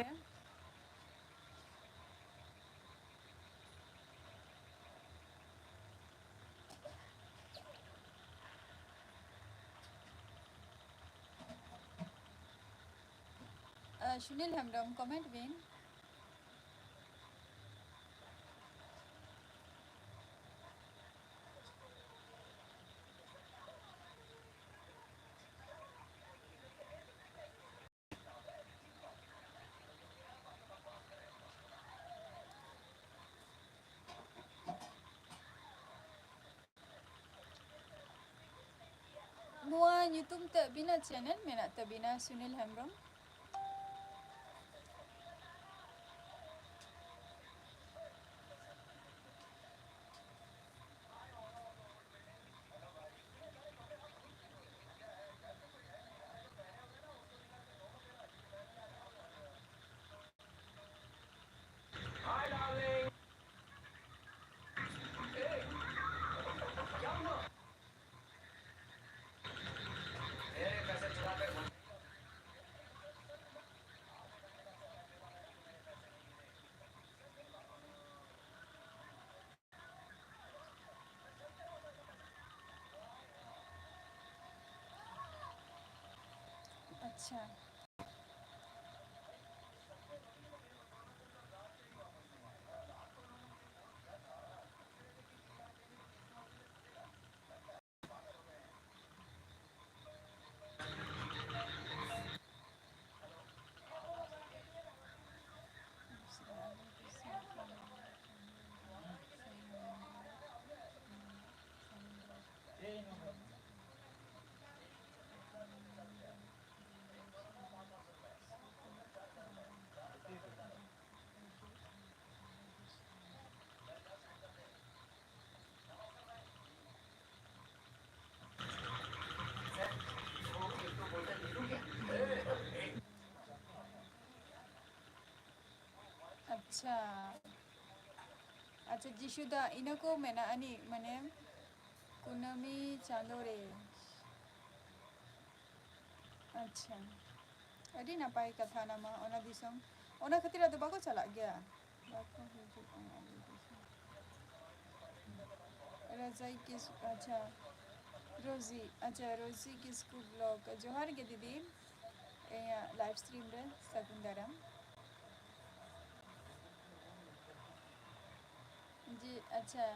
ᱟᱨ ᱥᱩᱱᱤᱞ ᱦᱮᱢᱵᱨᱚᱢ, ᱠᱚᱢᱮᱱᱴ ᱵᱤᱱ᱾ ᱱᱚᱣᱟ ᱧᱩᱛᱩᱢ ᱛᱮ ᱟᱹᱵᱤᱱᱟᱜ ᱪᱮᱱᱮᱞ ᱢᱮᱱᱟᱜ ᱛᱟᱹᱵᱤᱱᱟ, ᱥᱩᱱᱤᱞ ᱦᱮᱢᱵᱨᱚᱢ? ᱟᱪᱪᱷᱟ᱾ ᱟᱪᱪᱷᱟ, ᱟᱪᱪᱷᱟ, ᱡᱤᱥᱩ ᱫᱟ, ᱤᱱᱟᱹ ᱠᱚ ᱢᱮᱱᱟᱜ ᱟᱹᱱᱤᱡ, ᱢᱟᱱᱮ, ᱠᱩᱱᱟᱹᱢᱤ ᱪᱟᱸᱫᱳ ᱨᱮ᱾ ᱟᱪᱪᱷᱟ, ᱟᱹᱰᱤ ᱱᱟᱯᱟᱭ ᱠᱟᱛᱷᱟ ᱚᱱᱟ ᱢᱟ, ᱚᱱᱟ ᱫᱤᱥᱚᱢ, ᱚᱱᱟ ᱠᱷᱟᱹᱛᱤᱨ ᱟᱫᱚ ᱵᱟᱠᱚ ᱪᱟᱞᱟᱜ ᱜᱮᱭᱟ, ᱵᱟᱠᱚ ᱦᱤᱡᱩᱜᱼᱟ ᱟᱞᱮ ᱫᱤᱥᱚᱢ᱾ ᱨᱚᱡᱚᱭ ᱠᱤᱥ-, ᱟᱪᱪᱷᱟ, ᱨᱳᱡᱤ, ᱟᱪᱪᱷᱟ, ᱨᱳᱡᱤ ᱠᱤᱥᱠᱩ ᱵᱞᱚᱜ, ᱡᱚᱦᱟᱨ ᱜᱮ ᱫᱤᱫᱤ, ᱤᱧᱟᱹᱜ ᱞᱟᱭᱤᱵᱷ ᱥᱴᱨᱤᱢ ᱨᱮ ᱥᱟᱹᱜᱩᱱ ᱫᱟᱨᱟᱢ᱾ ᱡᱤ, ᱟᱪᱪᱷᱟ,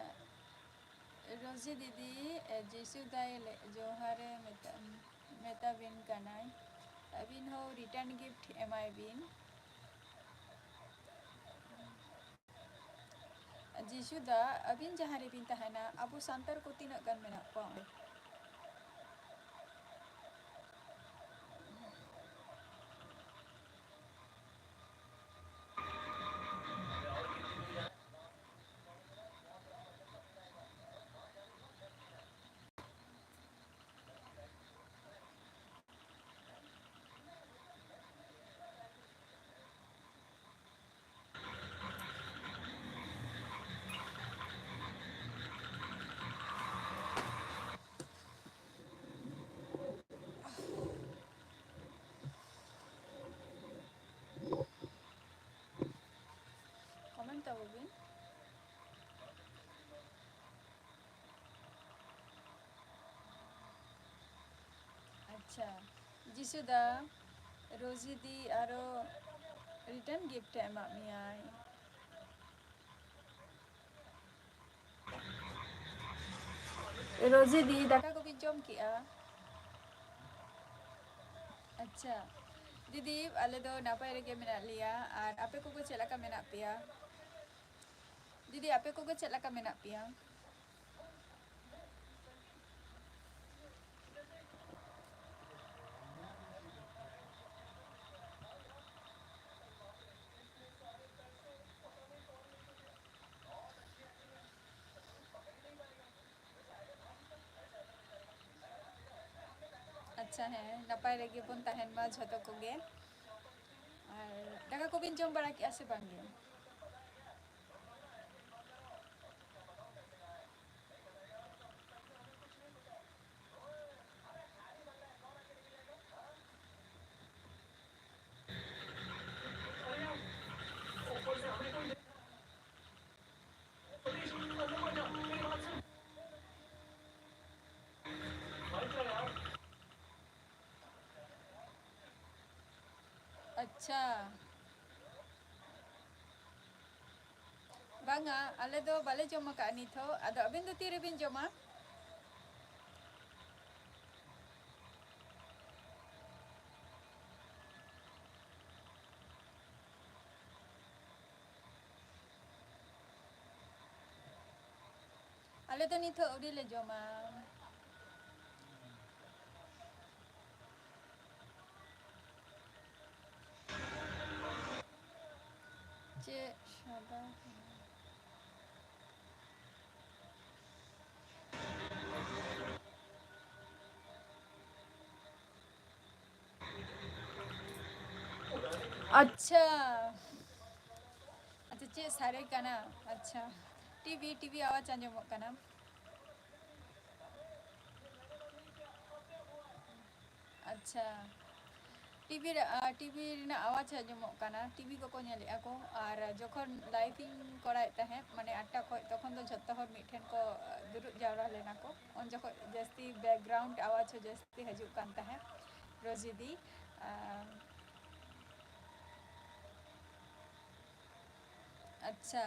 ᱨᱳᱡᱤ ᱫᱤᱫᱤ, ᱮ, ᱡᱤᱥᱩ ᱫᱟᱭ ᱞᱮ-, ᱡᱚᱦᱟᱨᱮ ᱢᱮᱛᱟ-, ᱢᱮᱛᱟ ᱵᱤᱱ ᱠᱟᱱᱟᱭ, ᱟᱹᱵᱤᱱ ᱦᱚᱸ ᱨᱤᱴᱟᱨᱱ ᱜᱤᱯᱷᱴ ᱮᱢᱟᱭ ᱵᱤᱱ᱾ ᱡᱤᱥᱩ ᱫᱟ, ᱟᱹᱵᱤᱱ ᱡᱟᱦᱟᱸ ᱨᱮᱵᱤᱱ ᱛᱟᱦᱮᱱᱟ, ᱟᱵᱚ ᱥᱟᱱᱛᱟᱲ ᱠᱚ ᱛᱤᱱᱟᱹᱜ ᱜᱟᱱ ᱢᱮᱱᱟᱜ ᱠᱚᱣᱟ ᱚᱸᱰᱮ? ᱠᱚᱢᱮᱱᱴ ᱛᱟᱵᱚ ᱵᱤᱱ᱾ ᱟᱪᱪᱷᱟ, ᱡᱤᱥᱩ ᱫᱟ, ᱨᱳᱡᱤ ᱫᱤ ᱟᱨᱚ ᱨᱤᱴᱟᱨᱱ ᱜᱤᱯᱷᱴ ᱮ ᱮᱢᱟᱜ ᱢᱮᱭᱟᱭ᱾ ᱨᱳᱡᱤ ᱫᱤ, ᱫᱟᱠᱟ ᱠᱚᱵᱤᱱ ᱡᱚᱢ ᱠᱮᱜᱼᱟ? ᱟᱪᱪᱷᱟ ᱫᱤᱫᱤ, ᱟᱞᱮ ᱫᱚ ᱱᱟᱯᱟᱭ ᱨᱮᱜᱮ ᱢᱮᱱᱟᱜ ᱞᱮᱭᱟ, ᱟᱨ ᱟᱯᱮ ᱠᱚᱜᱮ ᱪᱮᱫ ᱞᱮᱠᱟ ᱢᱮᱱᱟᱜ ᱯᱮᱭᱟ? ᱫᱤᱫᱤ, ᱟᱯᱮ ᱠᱚᱜᱮ ᱪᱮᱫ ᱞᱮᱠᱟ ᱢᱮᱱᱟᱜ ᱯᱮᱭᱟ? ᱟᱪᱪᱷᱟ, ᱦᱮᱸ, ᱱᱟᱯᱟᱭ ᱨᱮᱜᱮ ᱵᱚᱱ ᱛᱟᱦᱮᱱ ᱢᱟ ᱡᱷᱚᱛᱚ ᱠᱚᱜᱮ᱾ ᱟᱨ ᱫᱟᱠᱟ ᱠᱚᱵᱤᱱ ᱡᱚᱢ ᱵᱟᱲᱟ ᱠᱮᱜᱼᱟ ᱥᱮ ᱵᱟᱝ ᱜᱮ? ᱟᱪᱪᱷᱟ᱾ ᱵᱟᱝᱟ, ᱟᱞᱮ ᱫᱚ ᱵᱟᱞᱮ ᱡᱚᱢ ᱟᱠᱟᱫᱼᱟ ᱱᱤᱛ ᱦᱚᱸ᱾ ᱟᱫᱚ ᱟᱹᱵᱤᱱ ᱫᱚ ᱛᱤ ᱨᱮᱵᱤᱱ ᱡᱚᱢᱟ? ᱟᱞᱮ ᱫᱚ ᱱᱤᱛ ᱦᱚᱸ ᱟᱹᱣᱨᱤ ᱞᱮ ᱡᱚᱢᱟ᱾ ᱪᱮᱫ ᱥᱟᱫᱟ ᱠᱟᱱᱟ? ᱟᱪᱪᱷᱟ, ᱟᱪᱪᱷᱟ, ᱪᱮᱫ ᱥᱟᱰᱮ ᱠᱟᱱᱟ? ᱟᱪᱪᱷᱟ, ᱴᱤᱵᱷᱤ, ᱴᱤᱵᱷᱤ ᱟᱣᱟᱡᱽ ᱟᱸᱡᱚᱢᱚᱜ ᱠᱟᱱᱟ᱾ ᱟᱪᱪᱷᱟ, ᱴᱤᱵᱷᱤ ᱨᱮ, ᱟ, ᱴᱤᱵᱷᱤ ᱨᱮᱱᱟᱜ ᱟᱣᱟᱡᱽ ᱟᱸᱡᱚᱢᱚᱜ ᱠᱟᱱᱟ, ᱴᱤᱵᱷᱤ ᱠᱚᱠᱚ ᱧᱮᱞᱮᱫᱼᱟ ᱠᱚ᱾ ᱟᱨ ᱡᱚᱠᱷᱚᱱ ᱞᱟᱭᱤᱵᱷ ᱤᱧ ᱠᱚᱨᱟᱣᱮᱫ ᱛᱟᱦᱮᱸᱫ, ᱢᱟᱱᱮ ᱟᱴ ᱴᱟ ᱠᱷᱚᱱ, ᱛᱚᱠᱷᱚᱱ ᱫᱚ ᱡᱷᱚᱛᱚ ᱦᱚᱲ ᱢᱤᱫ ᱴᱷᱮᱱ ᱠᱚ, ᱟ, ᱫᱩᱲᱩᱵ ᱡᱟᱣᱨᱟ ᱞᱮᱱᱟ ᱠᱚ᱾ ᱩᱱ ᱡᱚᱠᱷᱚᱱ ᱡᱟᱹᱥᱛᱤ ᱵᱮᱠᱜᱨᱟᱣᱩᱱᱰ ᱟᱣᱟᱡᱽ ᱦᱚᱸ ᱡᱟᱹᱥᱛᱤ ᱦᱤᱡᱩᱜ ᱠᱟᱱ ᱛᱟᱦᱮᱸᱫ᱾ ᱨᱳᱡᱤᱫᱤ, ᱟ, ᱟᱪᱪᱷᱟ,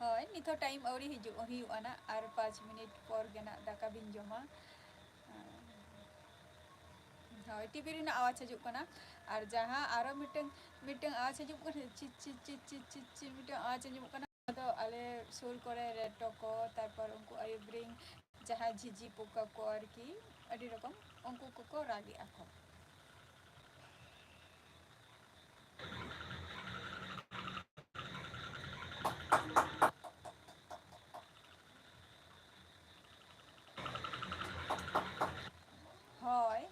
ᱦᱳᱭ, ᱱᱤᱛ ᱦᱚᱸ ᱴᱟᱭᱤᱢ ᱟᱹᱣᱨᱤ ᱦᱤᱡᱩᱜ, ᱦᱩᱭᱩᱜᱼᱟ ᱱᱟᱜ, ᱟᱨ ᱯᱟᱸᱪ ᱢᱤᱱᱤᱴ ᱯᱚᱨ ᱜᱮ ᱱᱟᱜ ᱫᱟᱠᱟ ᱵᱤᱱ ᱡᱚᱢᱟ᱾ ᱦᱳᱭ, ᱴᱤᱵᱷᱤ ᱨᱮᱱᱟᱜ ᱟᱣᱟᱡᱽ ᱦᱤᱡᱩᱜ ᱠᱟᱱᱟ᱾ ᱟᱨ ᱡᱟᱦᱟᱸ ᱟᱨᱚ ᱢᱤᱫᱴᱟᱝ, ᱢᱤᱫᱴᱟᱝ ᱟᱣᱟᱡᱽ ᱦᱤᱡᱩᱜ ᱠᱟᱱᱟ, ᱪᱤ, ᱪᱤ, ᱪᱤ, ᱪᱤ, ᱪᱤ, ᱪᱤ, ᱢᱤᱫᱴᱟᱝ ᱟᱣᱟᱡᱽ ᱟᱸᱡᱚᱢᱚᱜ ᱠᱟᱱᱟ, ᱚᱱᱟ ᱫᱚ ᱟᱞᱮ ᱥᱩᱨ ᱠᱚᱨᱮ ᱨᱮᱴᱚ ᱠᱚ, ᱛᱟᱨᱯᱚᱨ ᱩᱱᱠᱩ ᱟᱭᱩ ᱵᱤᱨᱤᱧ ᱡᱟᱦᱟᱸᱭ ᱡᱷᱤᱡᱷᱤ ᱯᱚᱠᱟ ᱠᱚ ᱟᱨᱠᱤ, ᱟᱹᱰᱤ ᱨᱚᱠᱚᱢ ᱩᱱᱠᱩ ᱠᱚᱠᱚ ᱨᱟᱜᱮᱜᱼᱟ ᱠᱚ᱾ ᱦᱳᱭ᱾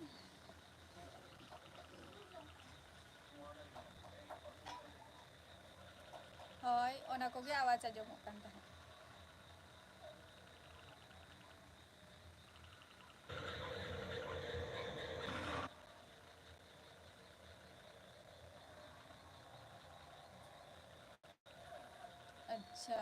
ᱦᱳᱭ, ᱚᱱᱟ ᱠᱚᱜᱮ ᱟᱣᱟᱡᱽ ᱟᱸᱡᱚᱢᱚᱜ ᱠᱟᱱ ᱛᱟᱦᱮᱸᱫ᱾ ᱟᱪᱪᱷᱟ᱾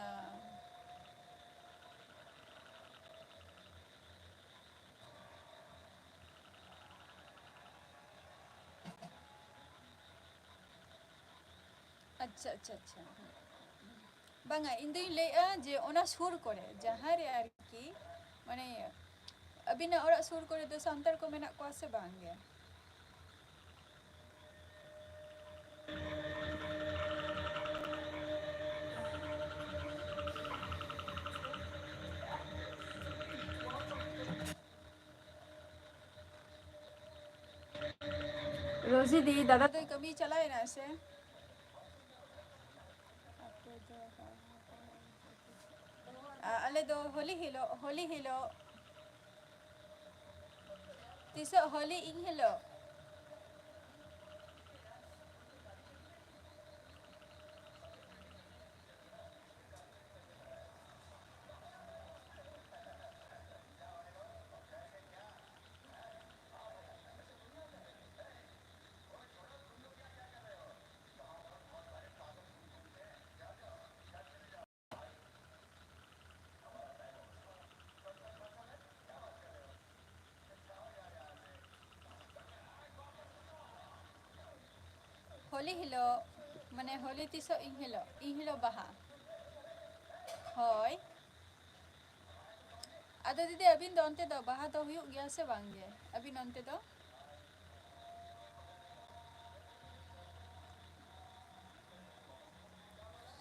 ᱟᱪᱪᱷᱟ, ᱟᱪᱪᱷᱟ, ᱟᱪᱪᱷᱟ᱾ ᱵᱟᱝᱟ, ᱤᱧ ᱫᱩᱧ ᱞᱟᱹᱭᱮᱜᱼᱟ ᱡᱮ ᱚᱱᱟ ᱥᱩᱨ ᱠᱚᱨᱮ, ᱡᱟᱦᱟᱸ ᱨᱮ ᱟᱨᱠᱤ, ᱢᱟᱱᱮ, ᱟᱹᱵᱤᱱᱟᱜ ᱚᱲᱟᱜ ᱥᱩᱨ ᱠᱚᱨᱮ ᱫᱚ ᱥᱟᱱᱛᱟᱲ ᱠᱚ ᱢᱮᱱᱟᱜ ᱠᱚᱣᱟ ᱥᱮ ᱵᱟᱝ ᱜᱮ? ᱨᱳᱡᱤ ᱫᱤ, ᱫᱟᱫᱟ ᱫᱚᱭ ᱠᱟᱹᱢᱤ ᱪᱟᱞᱟᱣ ᱮᱱᱟ ᱥᱮ? ᱟᱯᱮ ᱫᱚ ᱟ-, ᱟᱞᱮ ᱫᱚ ᱦᱳᱞᱤ ᱦᱤᱞᱳᱜ, ᱦᱳᱞᱤ ᱦᱤᱞᱳᱜ᱾ ᱛᱤᱥᱚᱜ ᱦᱳᱞᱤ? ᱤᱱ ᱦᱤᱞᱳᱜ᱾ ᱦᱳᱞᱤ ᱦᱤᱞᱳᱜ, ᱢᱟᱱᱮ, ᱦᱳᱞᱤ ᱛᱤᱥᱚᱜ? ᱤᱱ ᱦᱤᱞᱳᱜ, ᱤᱱ ᱦᱤᱞᱳᱜ ᱵᱟᱦᱟ᱾ ᱦᱳᱭ᱾ ᱟᱫᱚ ᱫᱤᱫᱤ, ᱟᱹᱵᱤᱱ ᱫᱚ ᱚᱱᱛᱮ ᱫᱚ ᱵᱟᱦᱟ ᱫᱚ ᱦᱩᱭᱩᱜ ᱜᱮᱭᱟ ᱥᱮ ᱵᱟᱝ ᱜᱮ? ᱟᱹᱵᱤᱱ ᱚᱱᱛᱮ ᱫᱚ?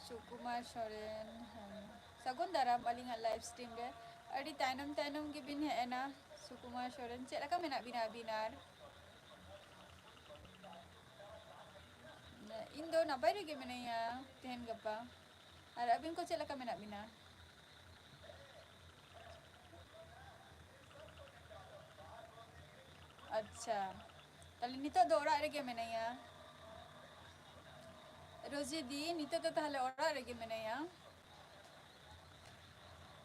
ᱥᱩᱠᱩᱢᱟᱨ ᱥᱚᱨᱮᱱ, ᱦᱮᱸ᱾ ᱥᱟᱹᱜᱩᱱ ᱫᱟᱨᱟᱢ ᱟᱹᱞᱤᱧᱟᱜ live stream ᱨᱮ᱾ ᱟᱹᱰᱤ ᱛᱟᱭᱱᱚᱢ ᱛᱟᱭᱱᱚᱢ ᱜᱮᱵᱤᱱ ᱦᱮᱡ ᱮᱱᱟ᱾ ᱥᱩᱠᱩᱢᱟᱨ ᱥᱚᱨᱮᱱ, ᱪᱮᱫ ᱞᱮᱠᱟ ᱢᱮᱱᱟᱜ ᱵᱤᱱᱟ ᱟᱹᱵᱤᱱ ᱟᱨ? ᱤᱧ ᱫᱚ ᱱᱟᱯᱟᱭ ᱨᱮᱜᱮ ᱢᱮᱱᱟᱧᱟ ᱛᱮᱦᱮᱧ ᱜᱟᱯᱟ᱾ ᱟᱨ ᱟᱹᱵᱤᱱ ᱠᱚ ᱪᱮᱫ ᱞᱮᱠᱟ ᱢᱮᱱᱟᱜ ᱵᱤᱱᱟ? ᱟᱪᱪᱷᱟ, ᱛᱟᱦᱞᱮ ᱱᱤᱛᱚᱜ ᱫᱚ ᱚᱲᱟᱜ ᱨᱮᱜᱮ ᱢᱮᱱᱟᱭᱟ᱾ ᱨᱳᱡᱤ ᱫᱤ, ᱱᱤᱛᱚᱜ ᱫᱚ ᱛᱟᱦᱞᱮ ᱚᱲᱟᱜ ᱨᱮᱜᱮ ᱢᱮᱱᱟᱭᱟ᱾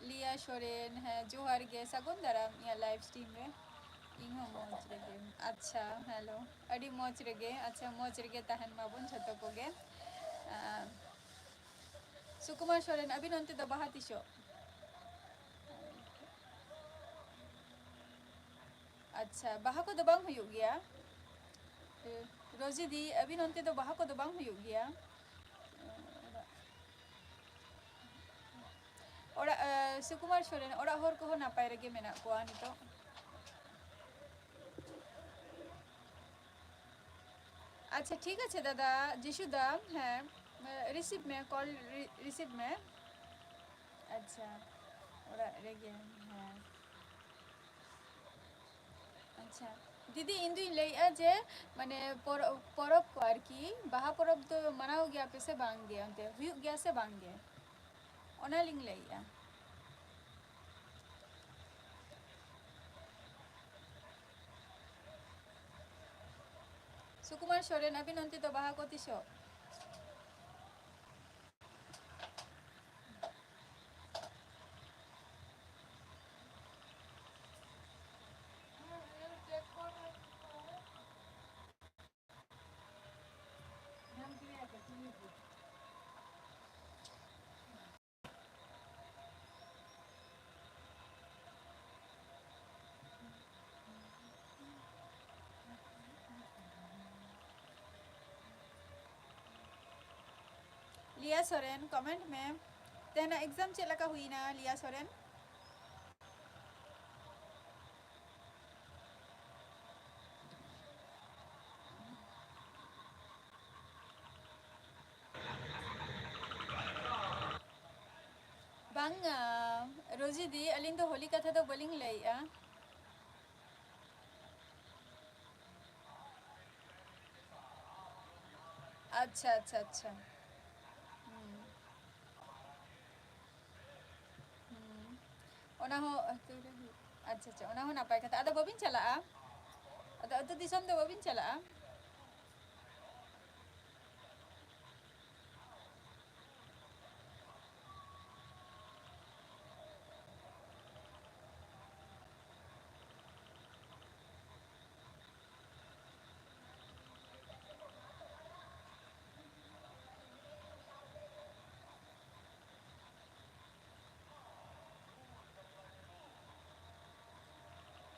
ᱞᱤᱭᱟ ᱥᱚᱨᱮᱱ, ᱦᱮᱸ, ᱡᱚᱦᱟᱨ ᱜᱮ, ᱥᱟᱹᱜᱩᱱ ᱫᱟᱨᱟᱢ ᱤᱧᱟᱹᱜ live stream ᱨᱮ᱾ ᱤᱧ ᱦᱚᱸ ᱢᱚᱡᱽ ᱨᱮᱜᱮ᱾ ᱟᱪᱪᱷᱟ, hello, ᱟᱹᱰᱤ ᱢᱚᱡᱽ ᱨᱮᱜᱮ᱾ ᱟᱪᱪᱷᱟ, ᱢᱚᱡᱽ ᱨᱮᱜᱮ ᱛᱟᱦᱮᱱ ᱢᱟᱵᱚᱱ ᱡᱷᱚᱛᱚ ᱠᱚᱜᱮ᱾ ᱟᱸ, ᱥᱩᱠᱩᱢᱟᱨ ᱥᱚᱨᱮᱱ, ᱟᱹᱵᱤᱱ ᱚᱱᱛᱮ ᱫᱚ ᱵᱟᱦᱟ ᱛᱤᱥᱚᱜ? ᱟᱪᱪᱷᱟ, ᱵᱟᱦᱟ ᱠᱚᱫᱚ ᱵᱟᱝ ᱦᱩᱭᱩᱜ ᱜᱮᱭᱟ? ᱨᱳᱡᱤ ᱫᱤ, ᱟᱹᱵᱤᱱ ᱚᱱᱛᱮ ᱫᱚ ᱵᱟᱦᱟ ᱠᱚᱫᱚ ᱵᱟᱝ ᱦᱩᱭᱩᱜ ᱜᱮᱭᱟ? ᱚᱲᱟᱜ, ᱮ, ᱥᱩᱠᱩᱢᱟᱨ ᱥᱚᱨᱮᱱ, ᱚᱲᱟᱜ ᱦᱚᱲ ᱠᱚᱦᱚᱸ ᱱᱟᱯᱟᱭ ᱨᱮᱜᱮ ᱢᱮᱱᱟᱜ ᱠᱚᱣᱟ ᱱᱤᱛᱚᱜ᱾ ᱟᱪᱪᱷᱟ, ᱴᱷᱤᱠ ᱟᱪᱷᱮ ᱫᱟᱫᱟ, ᱡᱤᱥᱩ ᱫᱟ, ᱦᱮᱸ, ᱨᱤᱥᱤᱵᱷ ᱢᱮ, ᱠᱚᱞ ᱨᱤ-, ᱨᱤᱥᱤᱵᱷ ᱢᱮ᱾ ᱟᱪᱪᱷᱟ, ᱚᱲᱟᱜ ᱨᱮᱜᱮ, ᱦᱮᱸ᱾ ᱟᱪᱪᱷᱟ, ᱫᱤᱫᱤ, ᱤᱧ ᱫᱩᱧ ᱞᱟᱹᱭᱮᱜᱼᱟ ᱡᱮ, ᱢᱟᱱᱮ, ᱯᱚᱨᱚ-, ᱯᱚᱨᱚᱵᱽ ᱠᱚ ᱟᱨᱠᱤ, ᱵᱟᱦᱟ ᱯᱚᱨᱚᱵᱽ ᱫᱚ ᱢᱟᱱᱟᱣ ᱜᱮᱭᱟ ᱯᱮ ᱥᱮ ᱵᱟᱝ ᱜᱮ? ᱚᱱᱛᱮ ᱦᱩᱭᱩᱜ ᱜᱮᱭᱟ ᱥᱮ ᱵᱟᱝ ᱜᱮ? ᱚᱱᱟ ᱞᱤᱧ ᱞᱟᱹᱭᱮᱜᱼᱟ᱾ ᱥᱩᱠᱩᱢᱟᱨ ᱥᱚᱨᱮᱱ, ᱟᱹᱵᱤᱱ ᱚᱱᱛᱮ ᱫᱚ ᱵᱟᱦᱟ ᱠᱚ ᱛᱤᱥᱚᱜ? ᱞᱤᱭᱟ ᱥᱚᱨᱮᱱ, comment ᱢᱮ, ᱛᱮᱦᱮᱧᱟᱜ exam ᱪᱮᱫ ᱞᱮᱠᱟ ᱦᱩᱭᱱᱟ, ᱞᱤᱭᱟ ᱥᱚᱨᱮᱱ? ᱵᱟᱝᱟ, ᱨᱳᱡᱤ ᱫᱤ, ᱟᱹᱞᱤᱧ ᱫᱚ ᱦᱳᱞᱤ ᱠᱟᱛᱷᱟ ᱫᱚ ᱵᱟᱹᱞᱤᱧ ᱞᱟᱹᱭᱮᱜᱼᱟ᱾ ᱟᱪᱪᱷᱟ, ᱟᱪᱪᱷᱟ, ᱟᱪᱪᱷᱟ᱾ ᱦᱩᱸ᱾ ᱦᱩᱸ᱾ ᱚᱱᱟ ᱦᱚᱸ ᱟᱹᱛᱩ ᱨᱮ ᱦᱩᱭᱩᱜ, ᱟᱪᱪᱷᱟ, ᱟᱪᱪᱷᱟ, ᱚᱱᱟ ᱦᱚᱸ ᱱᱟᱯᱟᱭ ᱠᱟᱛᱷᱟ᱾ ᱟᱫᱚ ᱵᱟᱹᱵᱤᱱ ᱪᱟᱞᱟᱜᱼᱟ? ᱟᱫᱚ ᱟᱹᱛᱩ ᱫᱤᱥᱚᱢ ᱫᱚ ᱵᱟᱹᱵᱤᱱ ᱪᱟᱞᱟᱜᱼᱟ?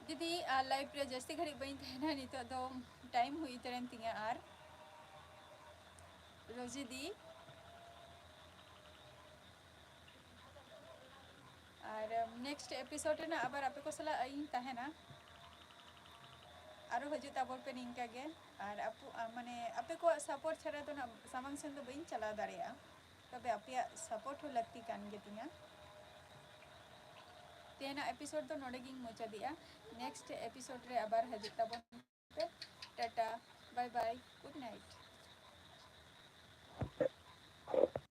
ᱫᱤᱫᱤ, ᱟᱨ live ᱨᱮ ᱡᱟᱹᱥᱛᱤ ᱜᱷᱟᱹᱲᱤᱡ ᱵᱟᱹᱧ ᱛᱟᱦᱮᱱᱟ, ᱱᱤᱛᱚᱜ ᱫᱚ time ᱦᱩᱭ ᱩᱛᱟᱹᱨᱮᱱ ᱛᱤᱧᱟ᱾ ᱟᱨ ᱨᱳᱡᱤ ᱫᱤ, ᱱᱮᱠᱥᱴ ᱮᱯᱤᱥᱳᱰ ᱨᱮᱱᱟᱜ ᱟᱵᱟᱨ ᱟᱯᱮ ᱠᱚ ᱥᱟᱞᱟᱜ ᱤᱧ ᱛᱟᱦᱮᱱᱟ᱾ ᱟᱨᱚ ᱦᱤᱡᱩᱜ ᱛᱟᱵᱚᱱ ᱯᱮ ᱱᱤᱝᱠᱟ ᱜᱮ᱾ ᱟᱨ ᱟᱯᱚ ᱟ, ᱢᱟᱱᱮ ᱟᱯᱮ ᱠᱚᱣᱟᱜ ᱥᱟᱯᱳᱨᱴ ᱪᱷᱟᱲᱟ ᱫᱚ ᱱᱟᱜ ᱥᱟᱢᱟᱝ ᱥᱮᱱ ᱫᱚ ᱵᱟᱹᱧ ᱪᱟᱞᱟᱣ ᱫᱟᱲᱮᱭᱟᱜᱼᱟ᱾ ᱛᱚᱵᱮ ᱟᱯᱮᱭᱟᱜ ᱥᱟᱯᱳᱨᱴ ᱦᱚᱸ ᱞᱟᱹᱠᱛᱤ ᱠᱟᱱ ᱜᱮᱛᱤᱧᱟ᱾ ᱛᱮᱦᱮᱧᱟᱜ ᱮᱯᱤᱥᱳᱰ ᱫᱚ ᱱᱚᱰᱮ ᱜᱤᱧ ᱢᱩᱪᱟᱹᱫᱮᱜᱼᱟ᱾ ᱱᱮᱠᱥᱴ ᱮᱯᱤᱥᱳᱰ ᱨᱮ ᱟᱵᱟᱨ ᱦᱤᱡᱩᱜ ᱛᱟᱵᱚᱱ ᱯᱮ᱾ ᱴᱟᱴᱟ, ᱵᱟᱭ ᱵᱟᱭ, ᱜᱩᱰ ᱱᱟᱭᱤᱴ᱾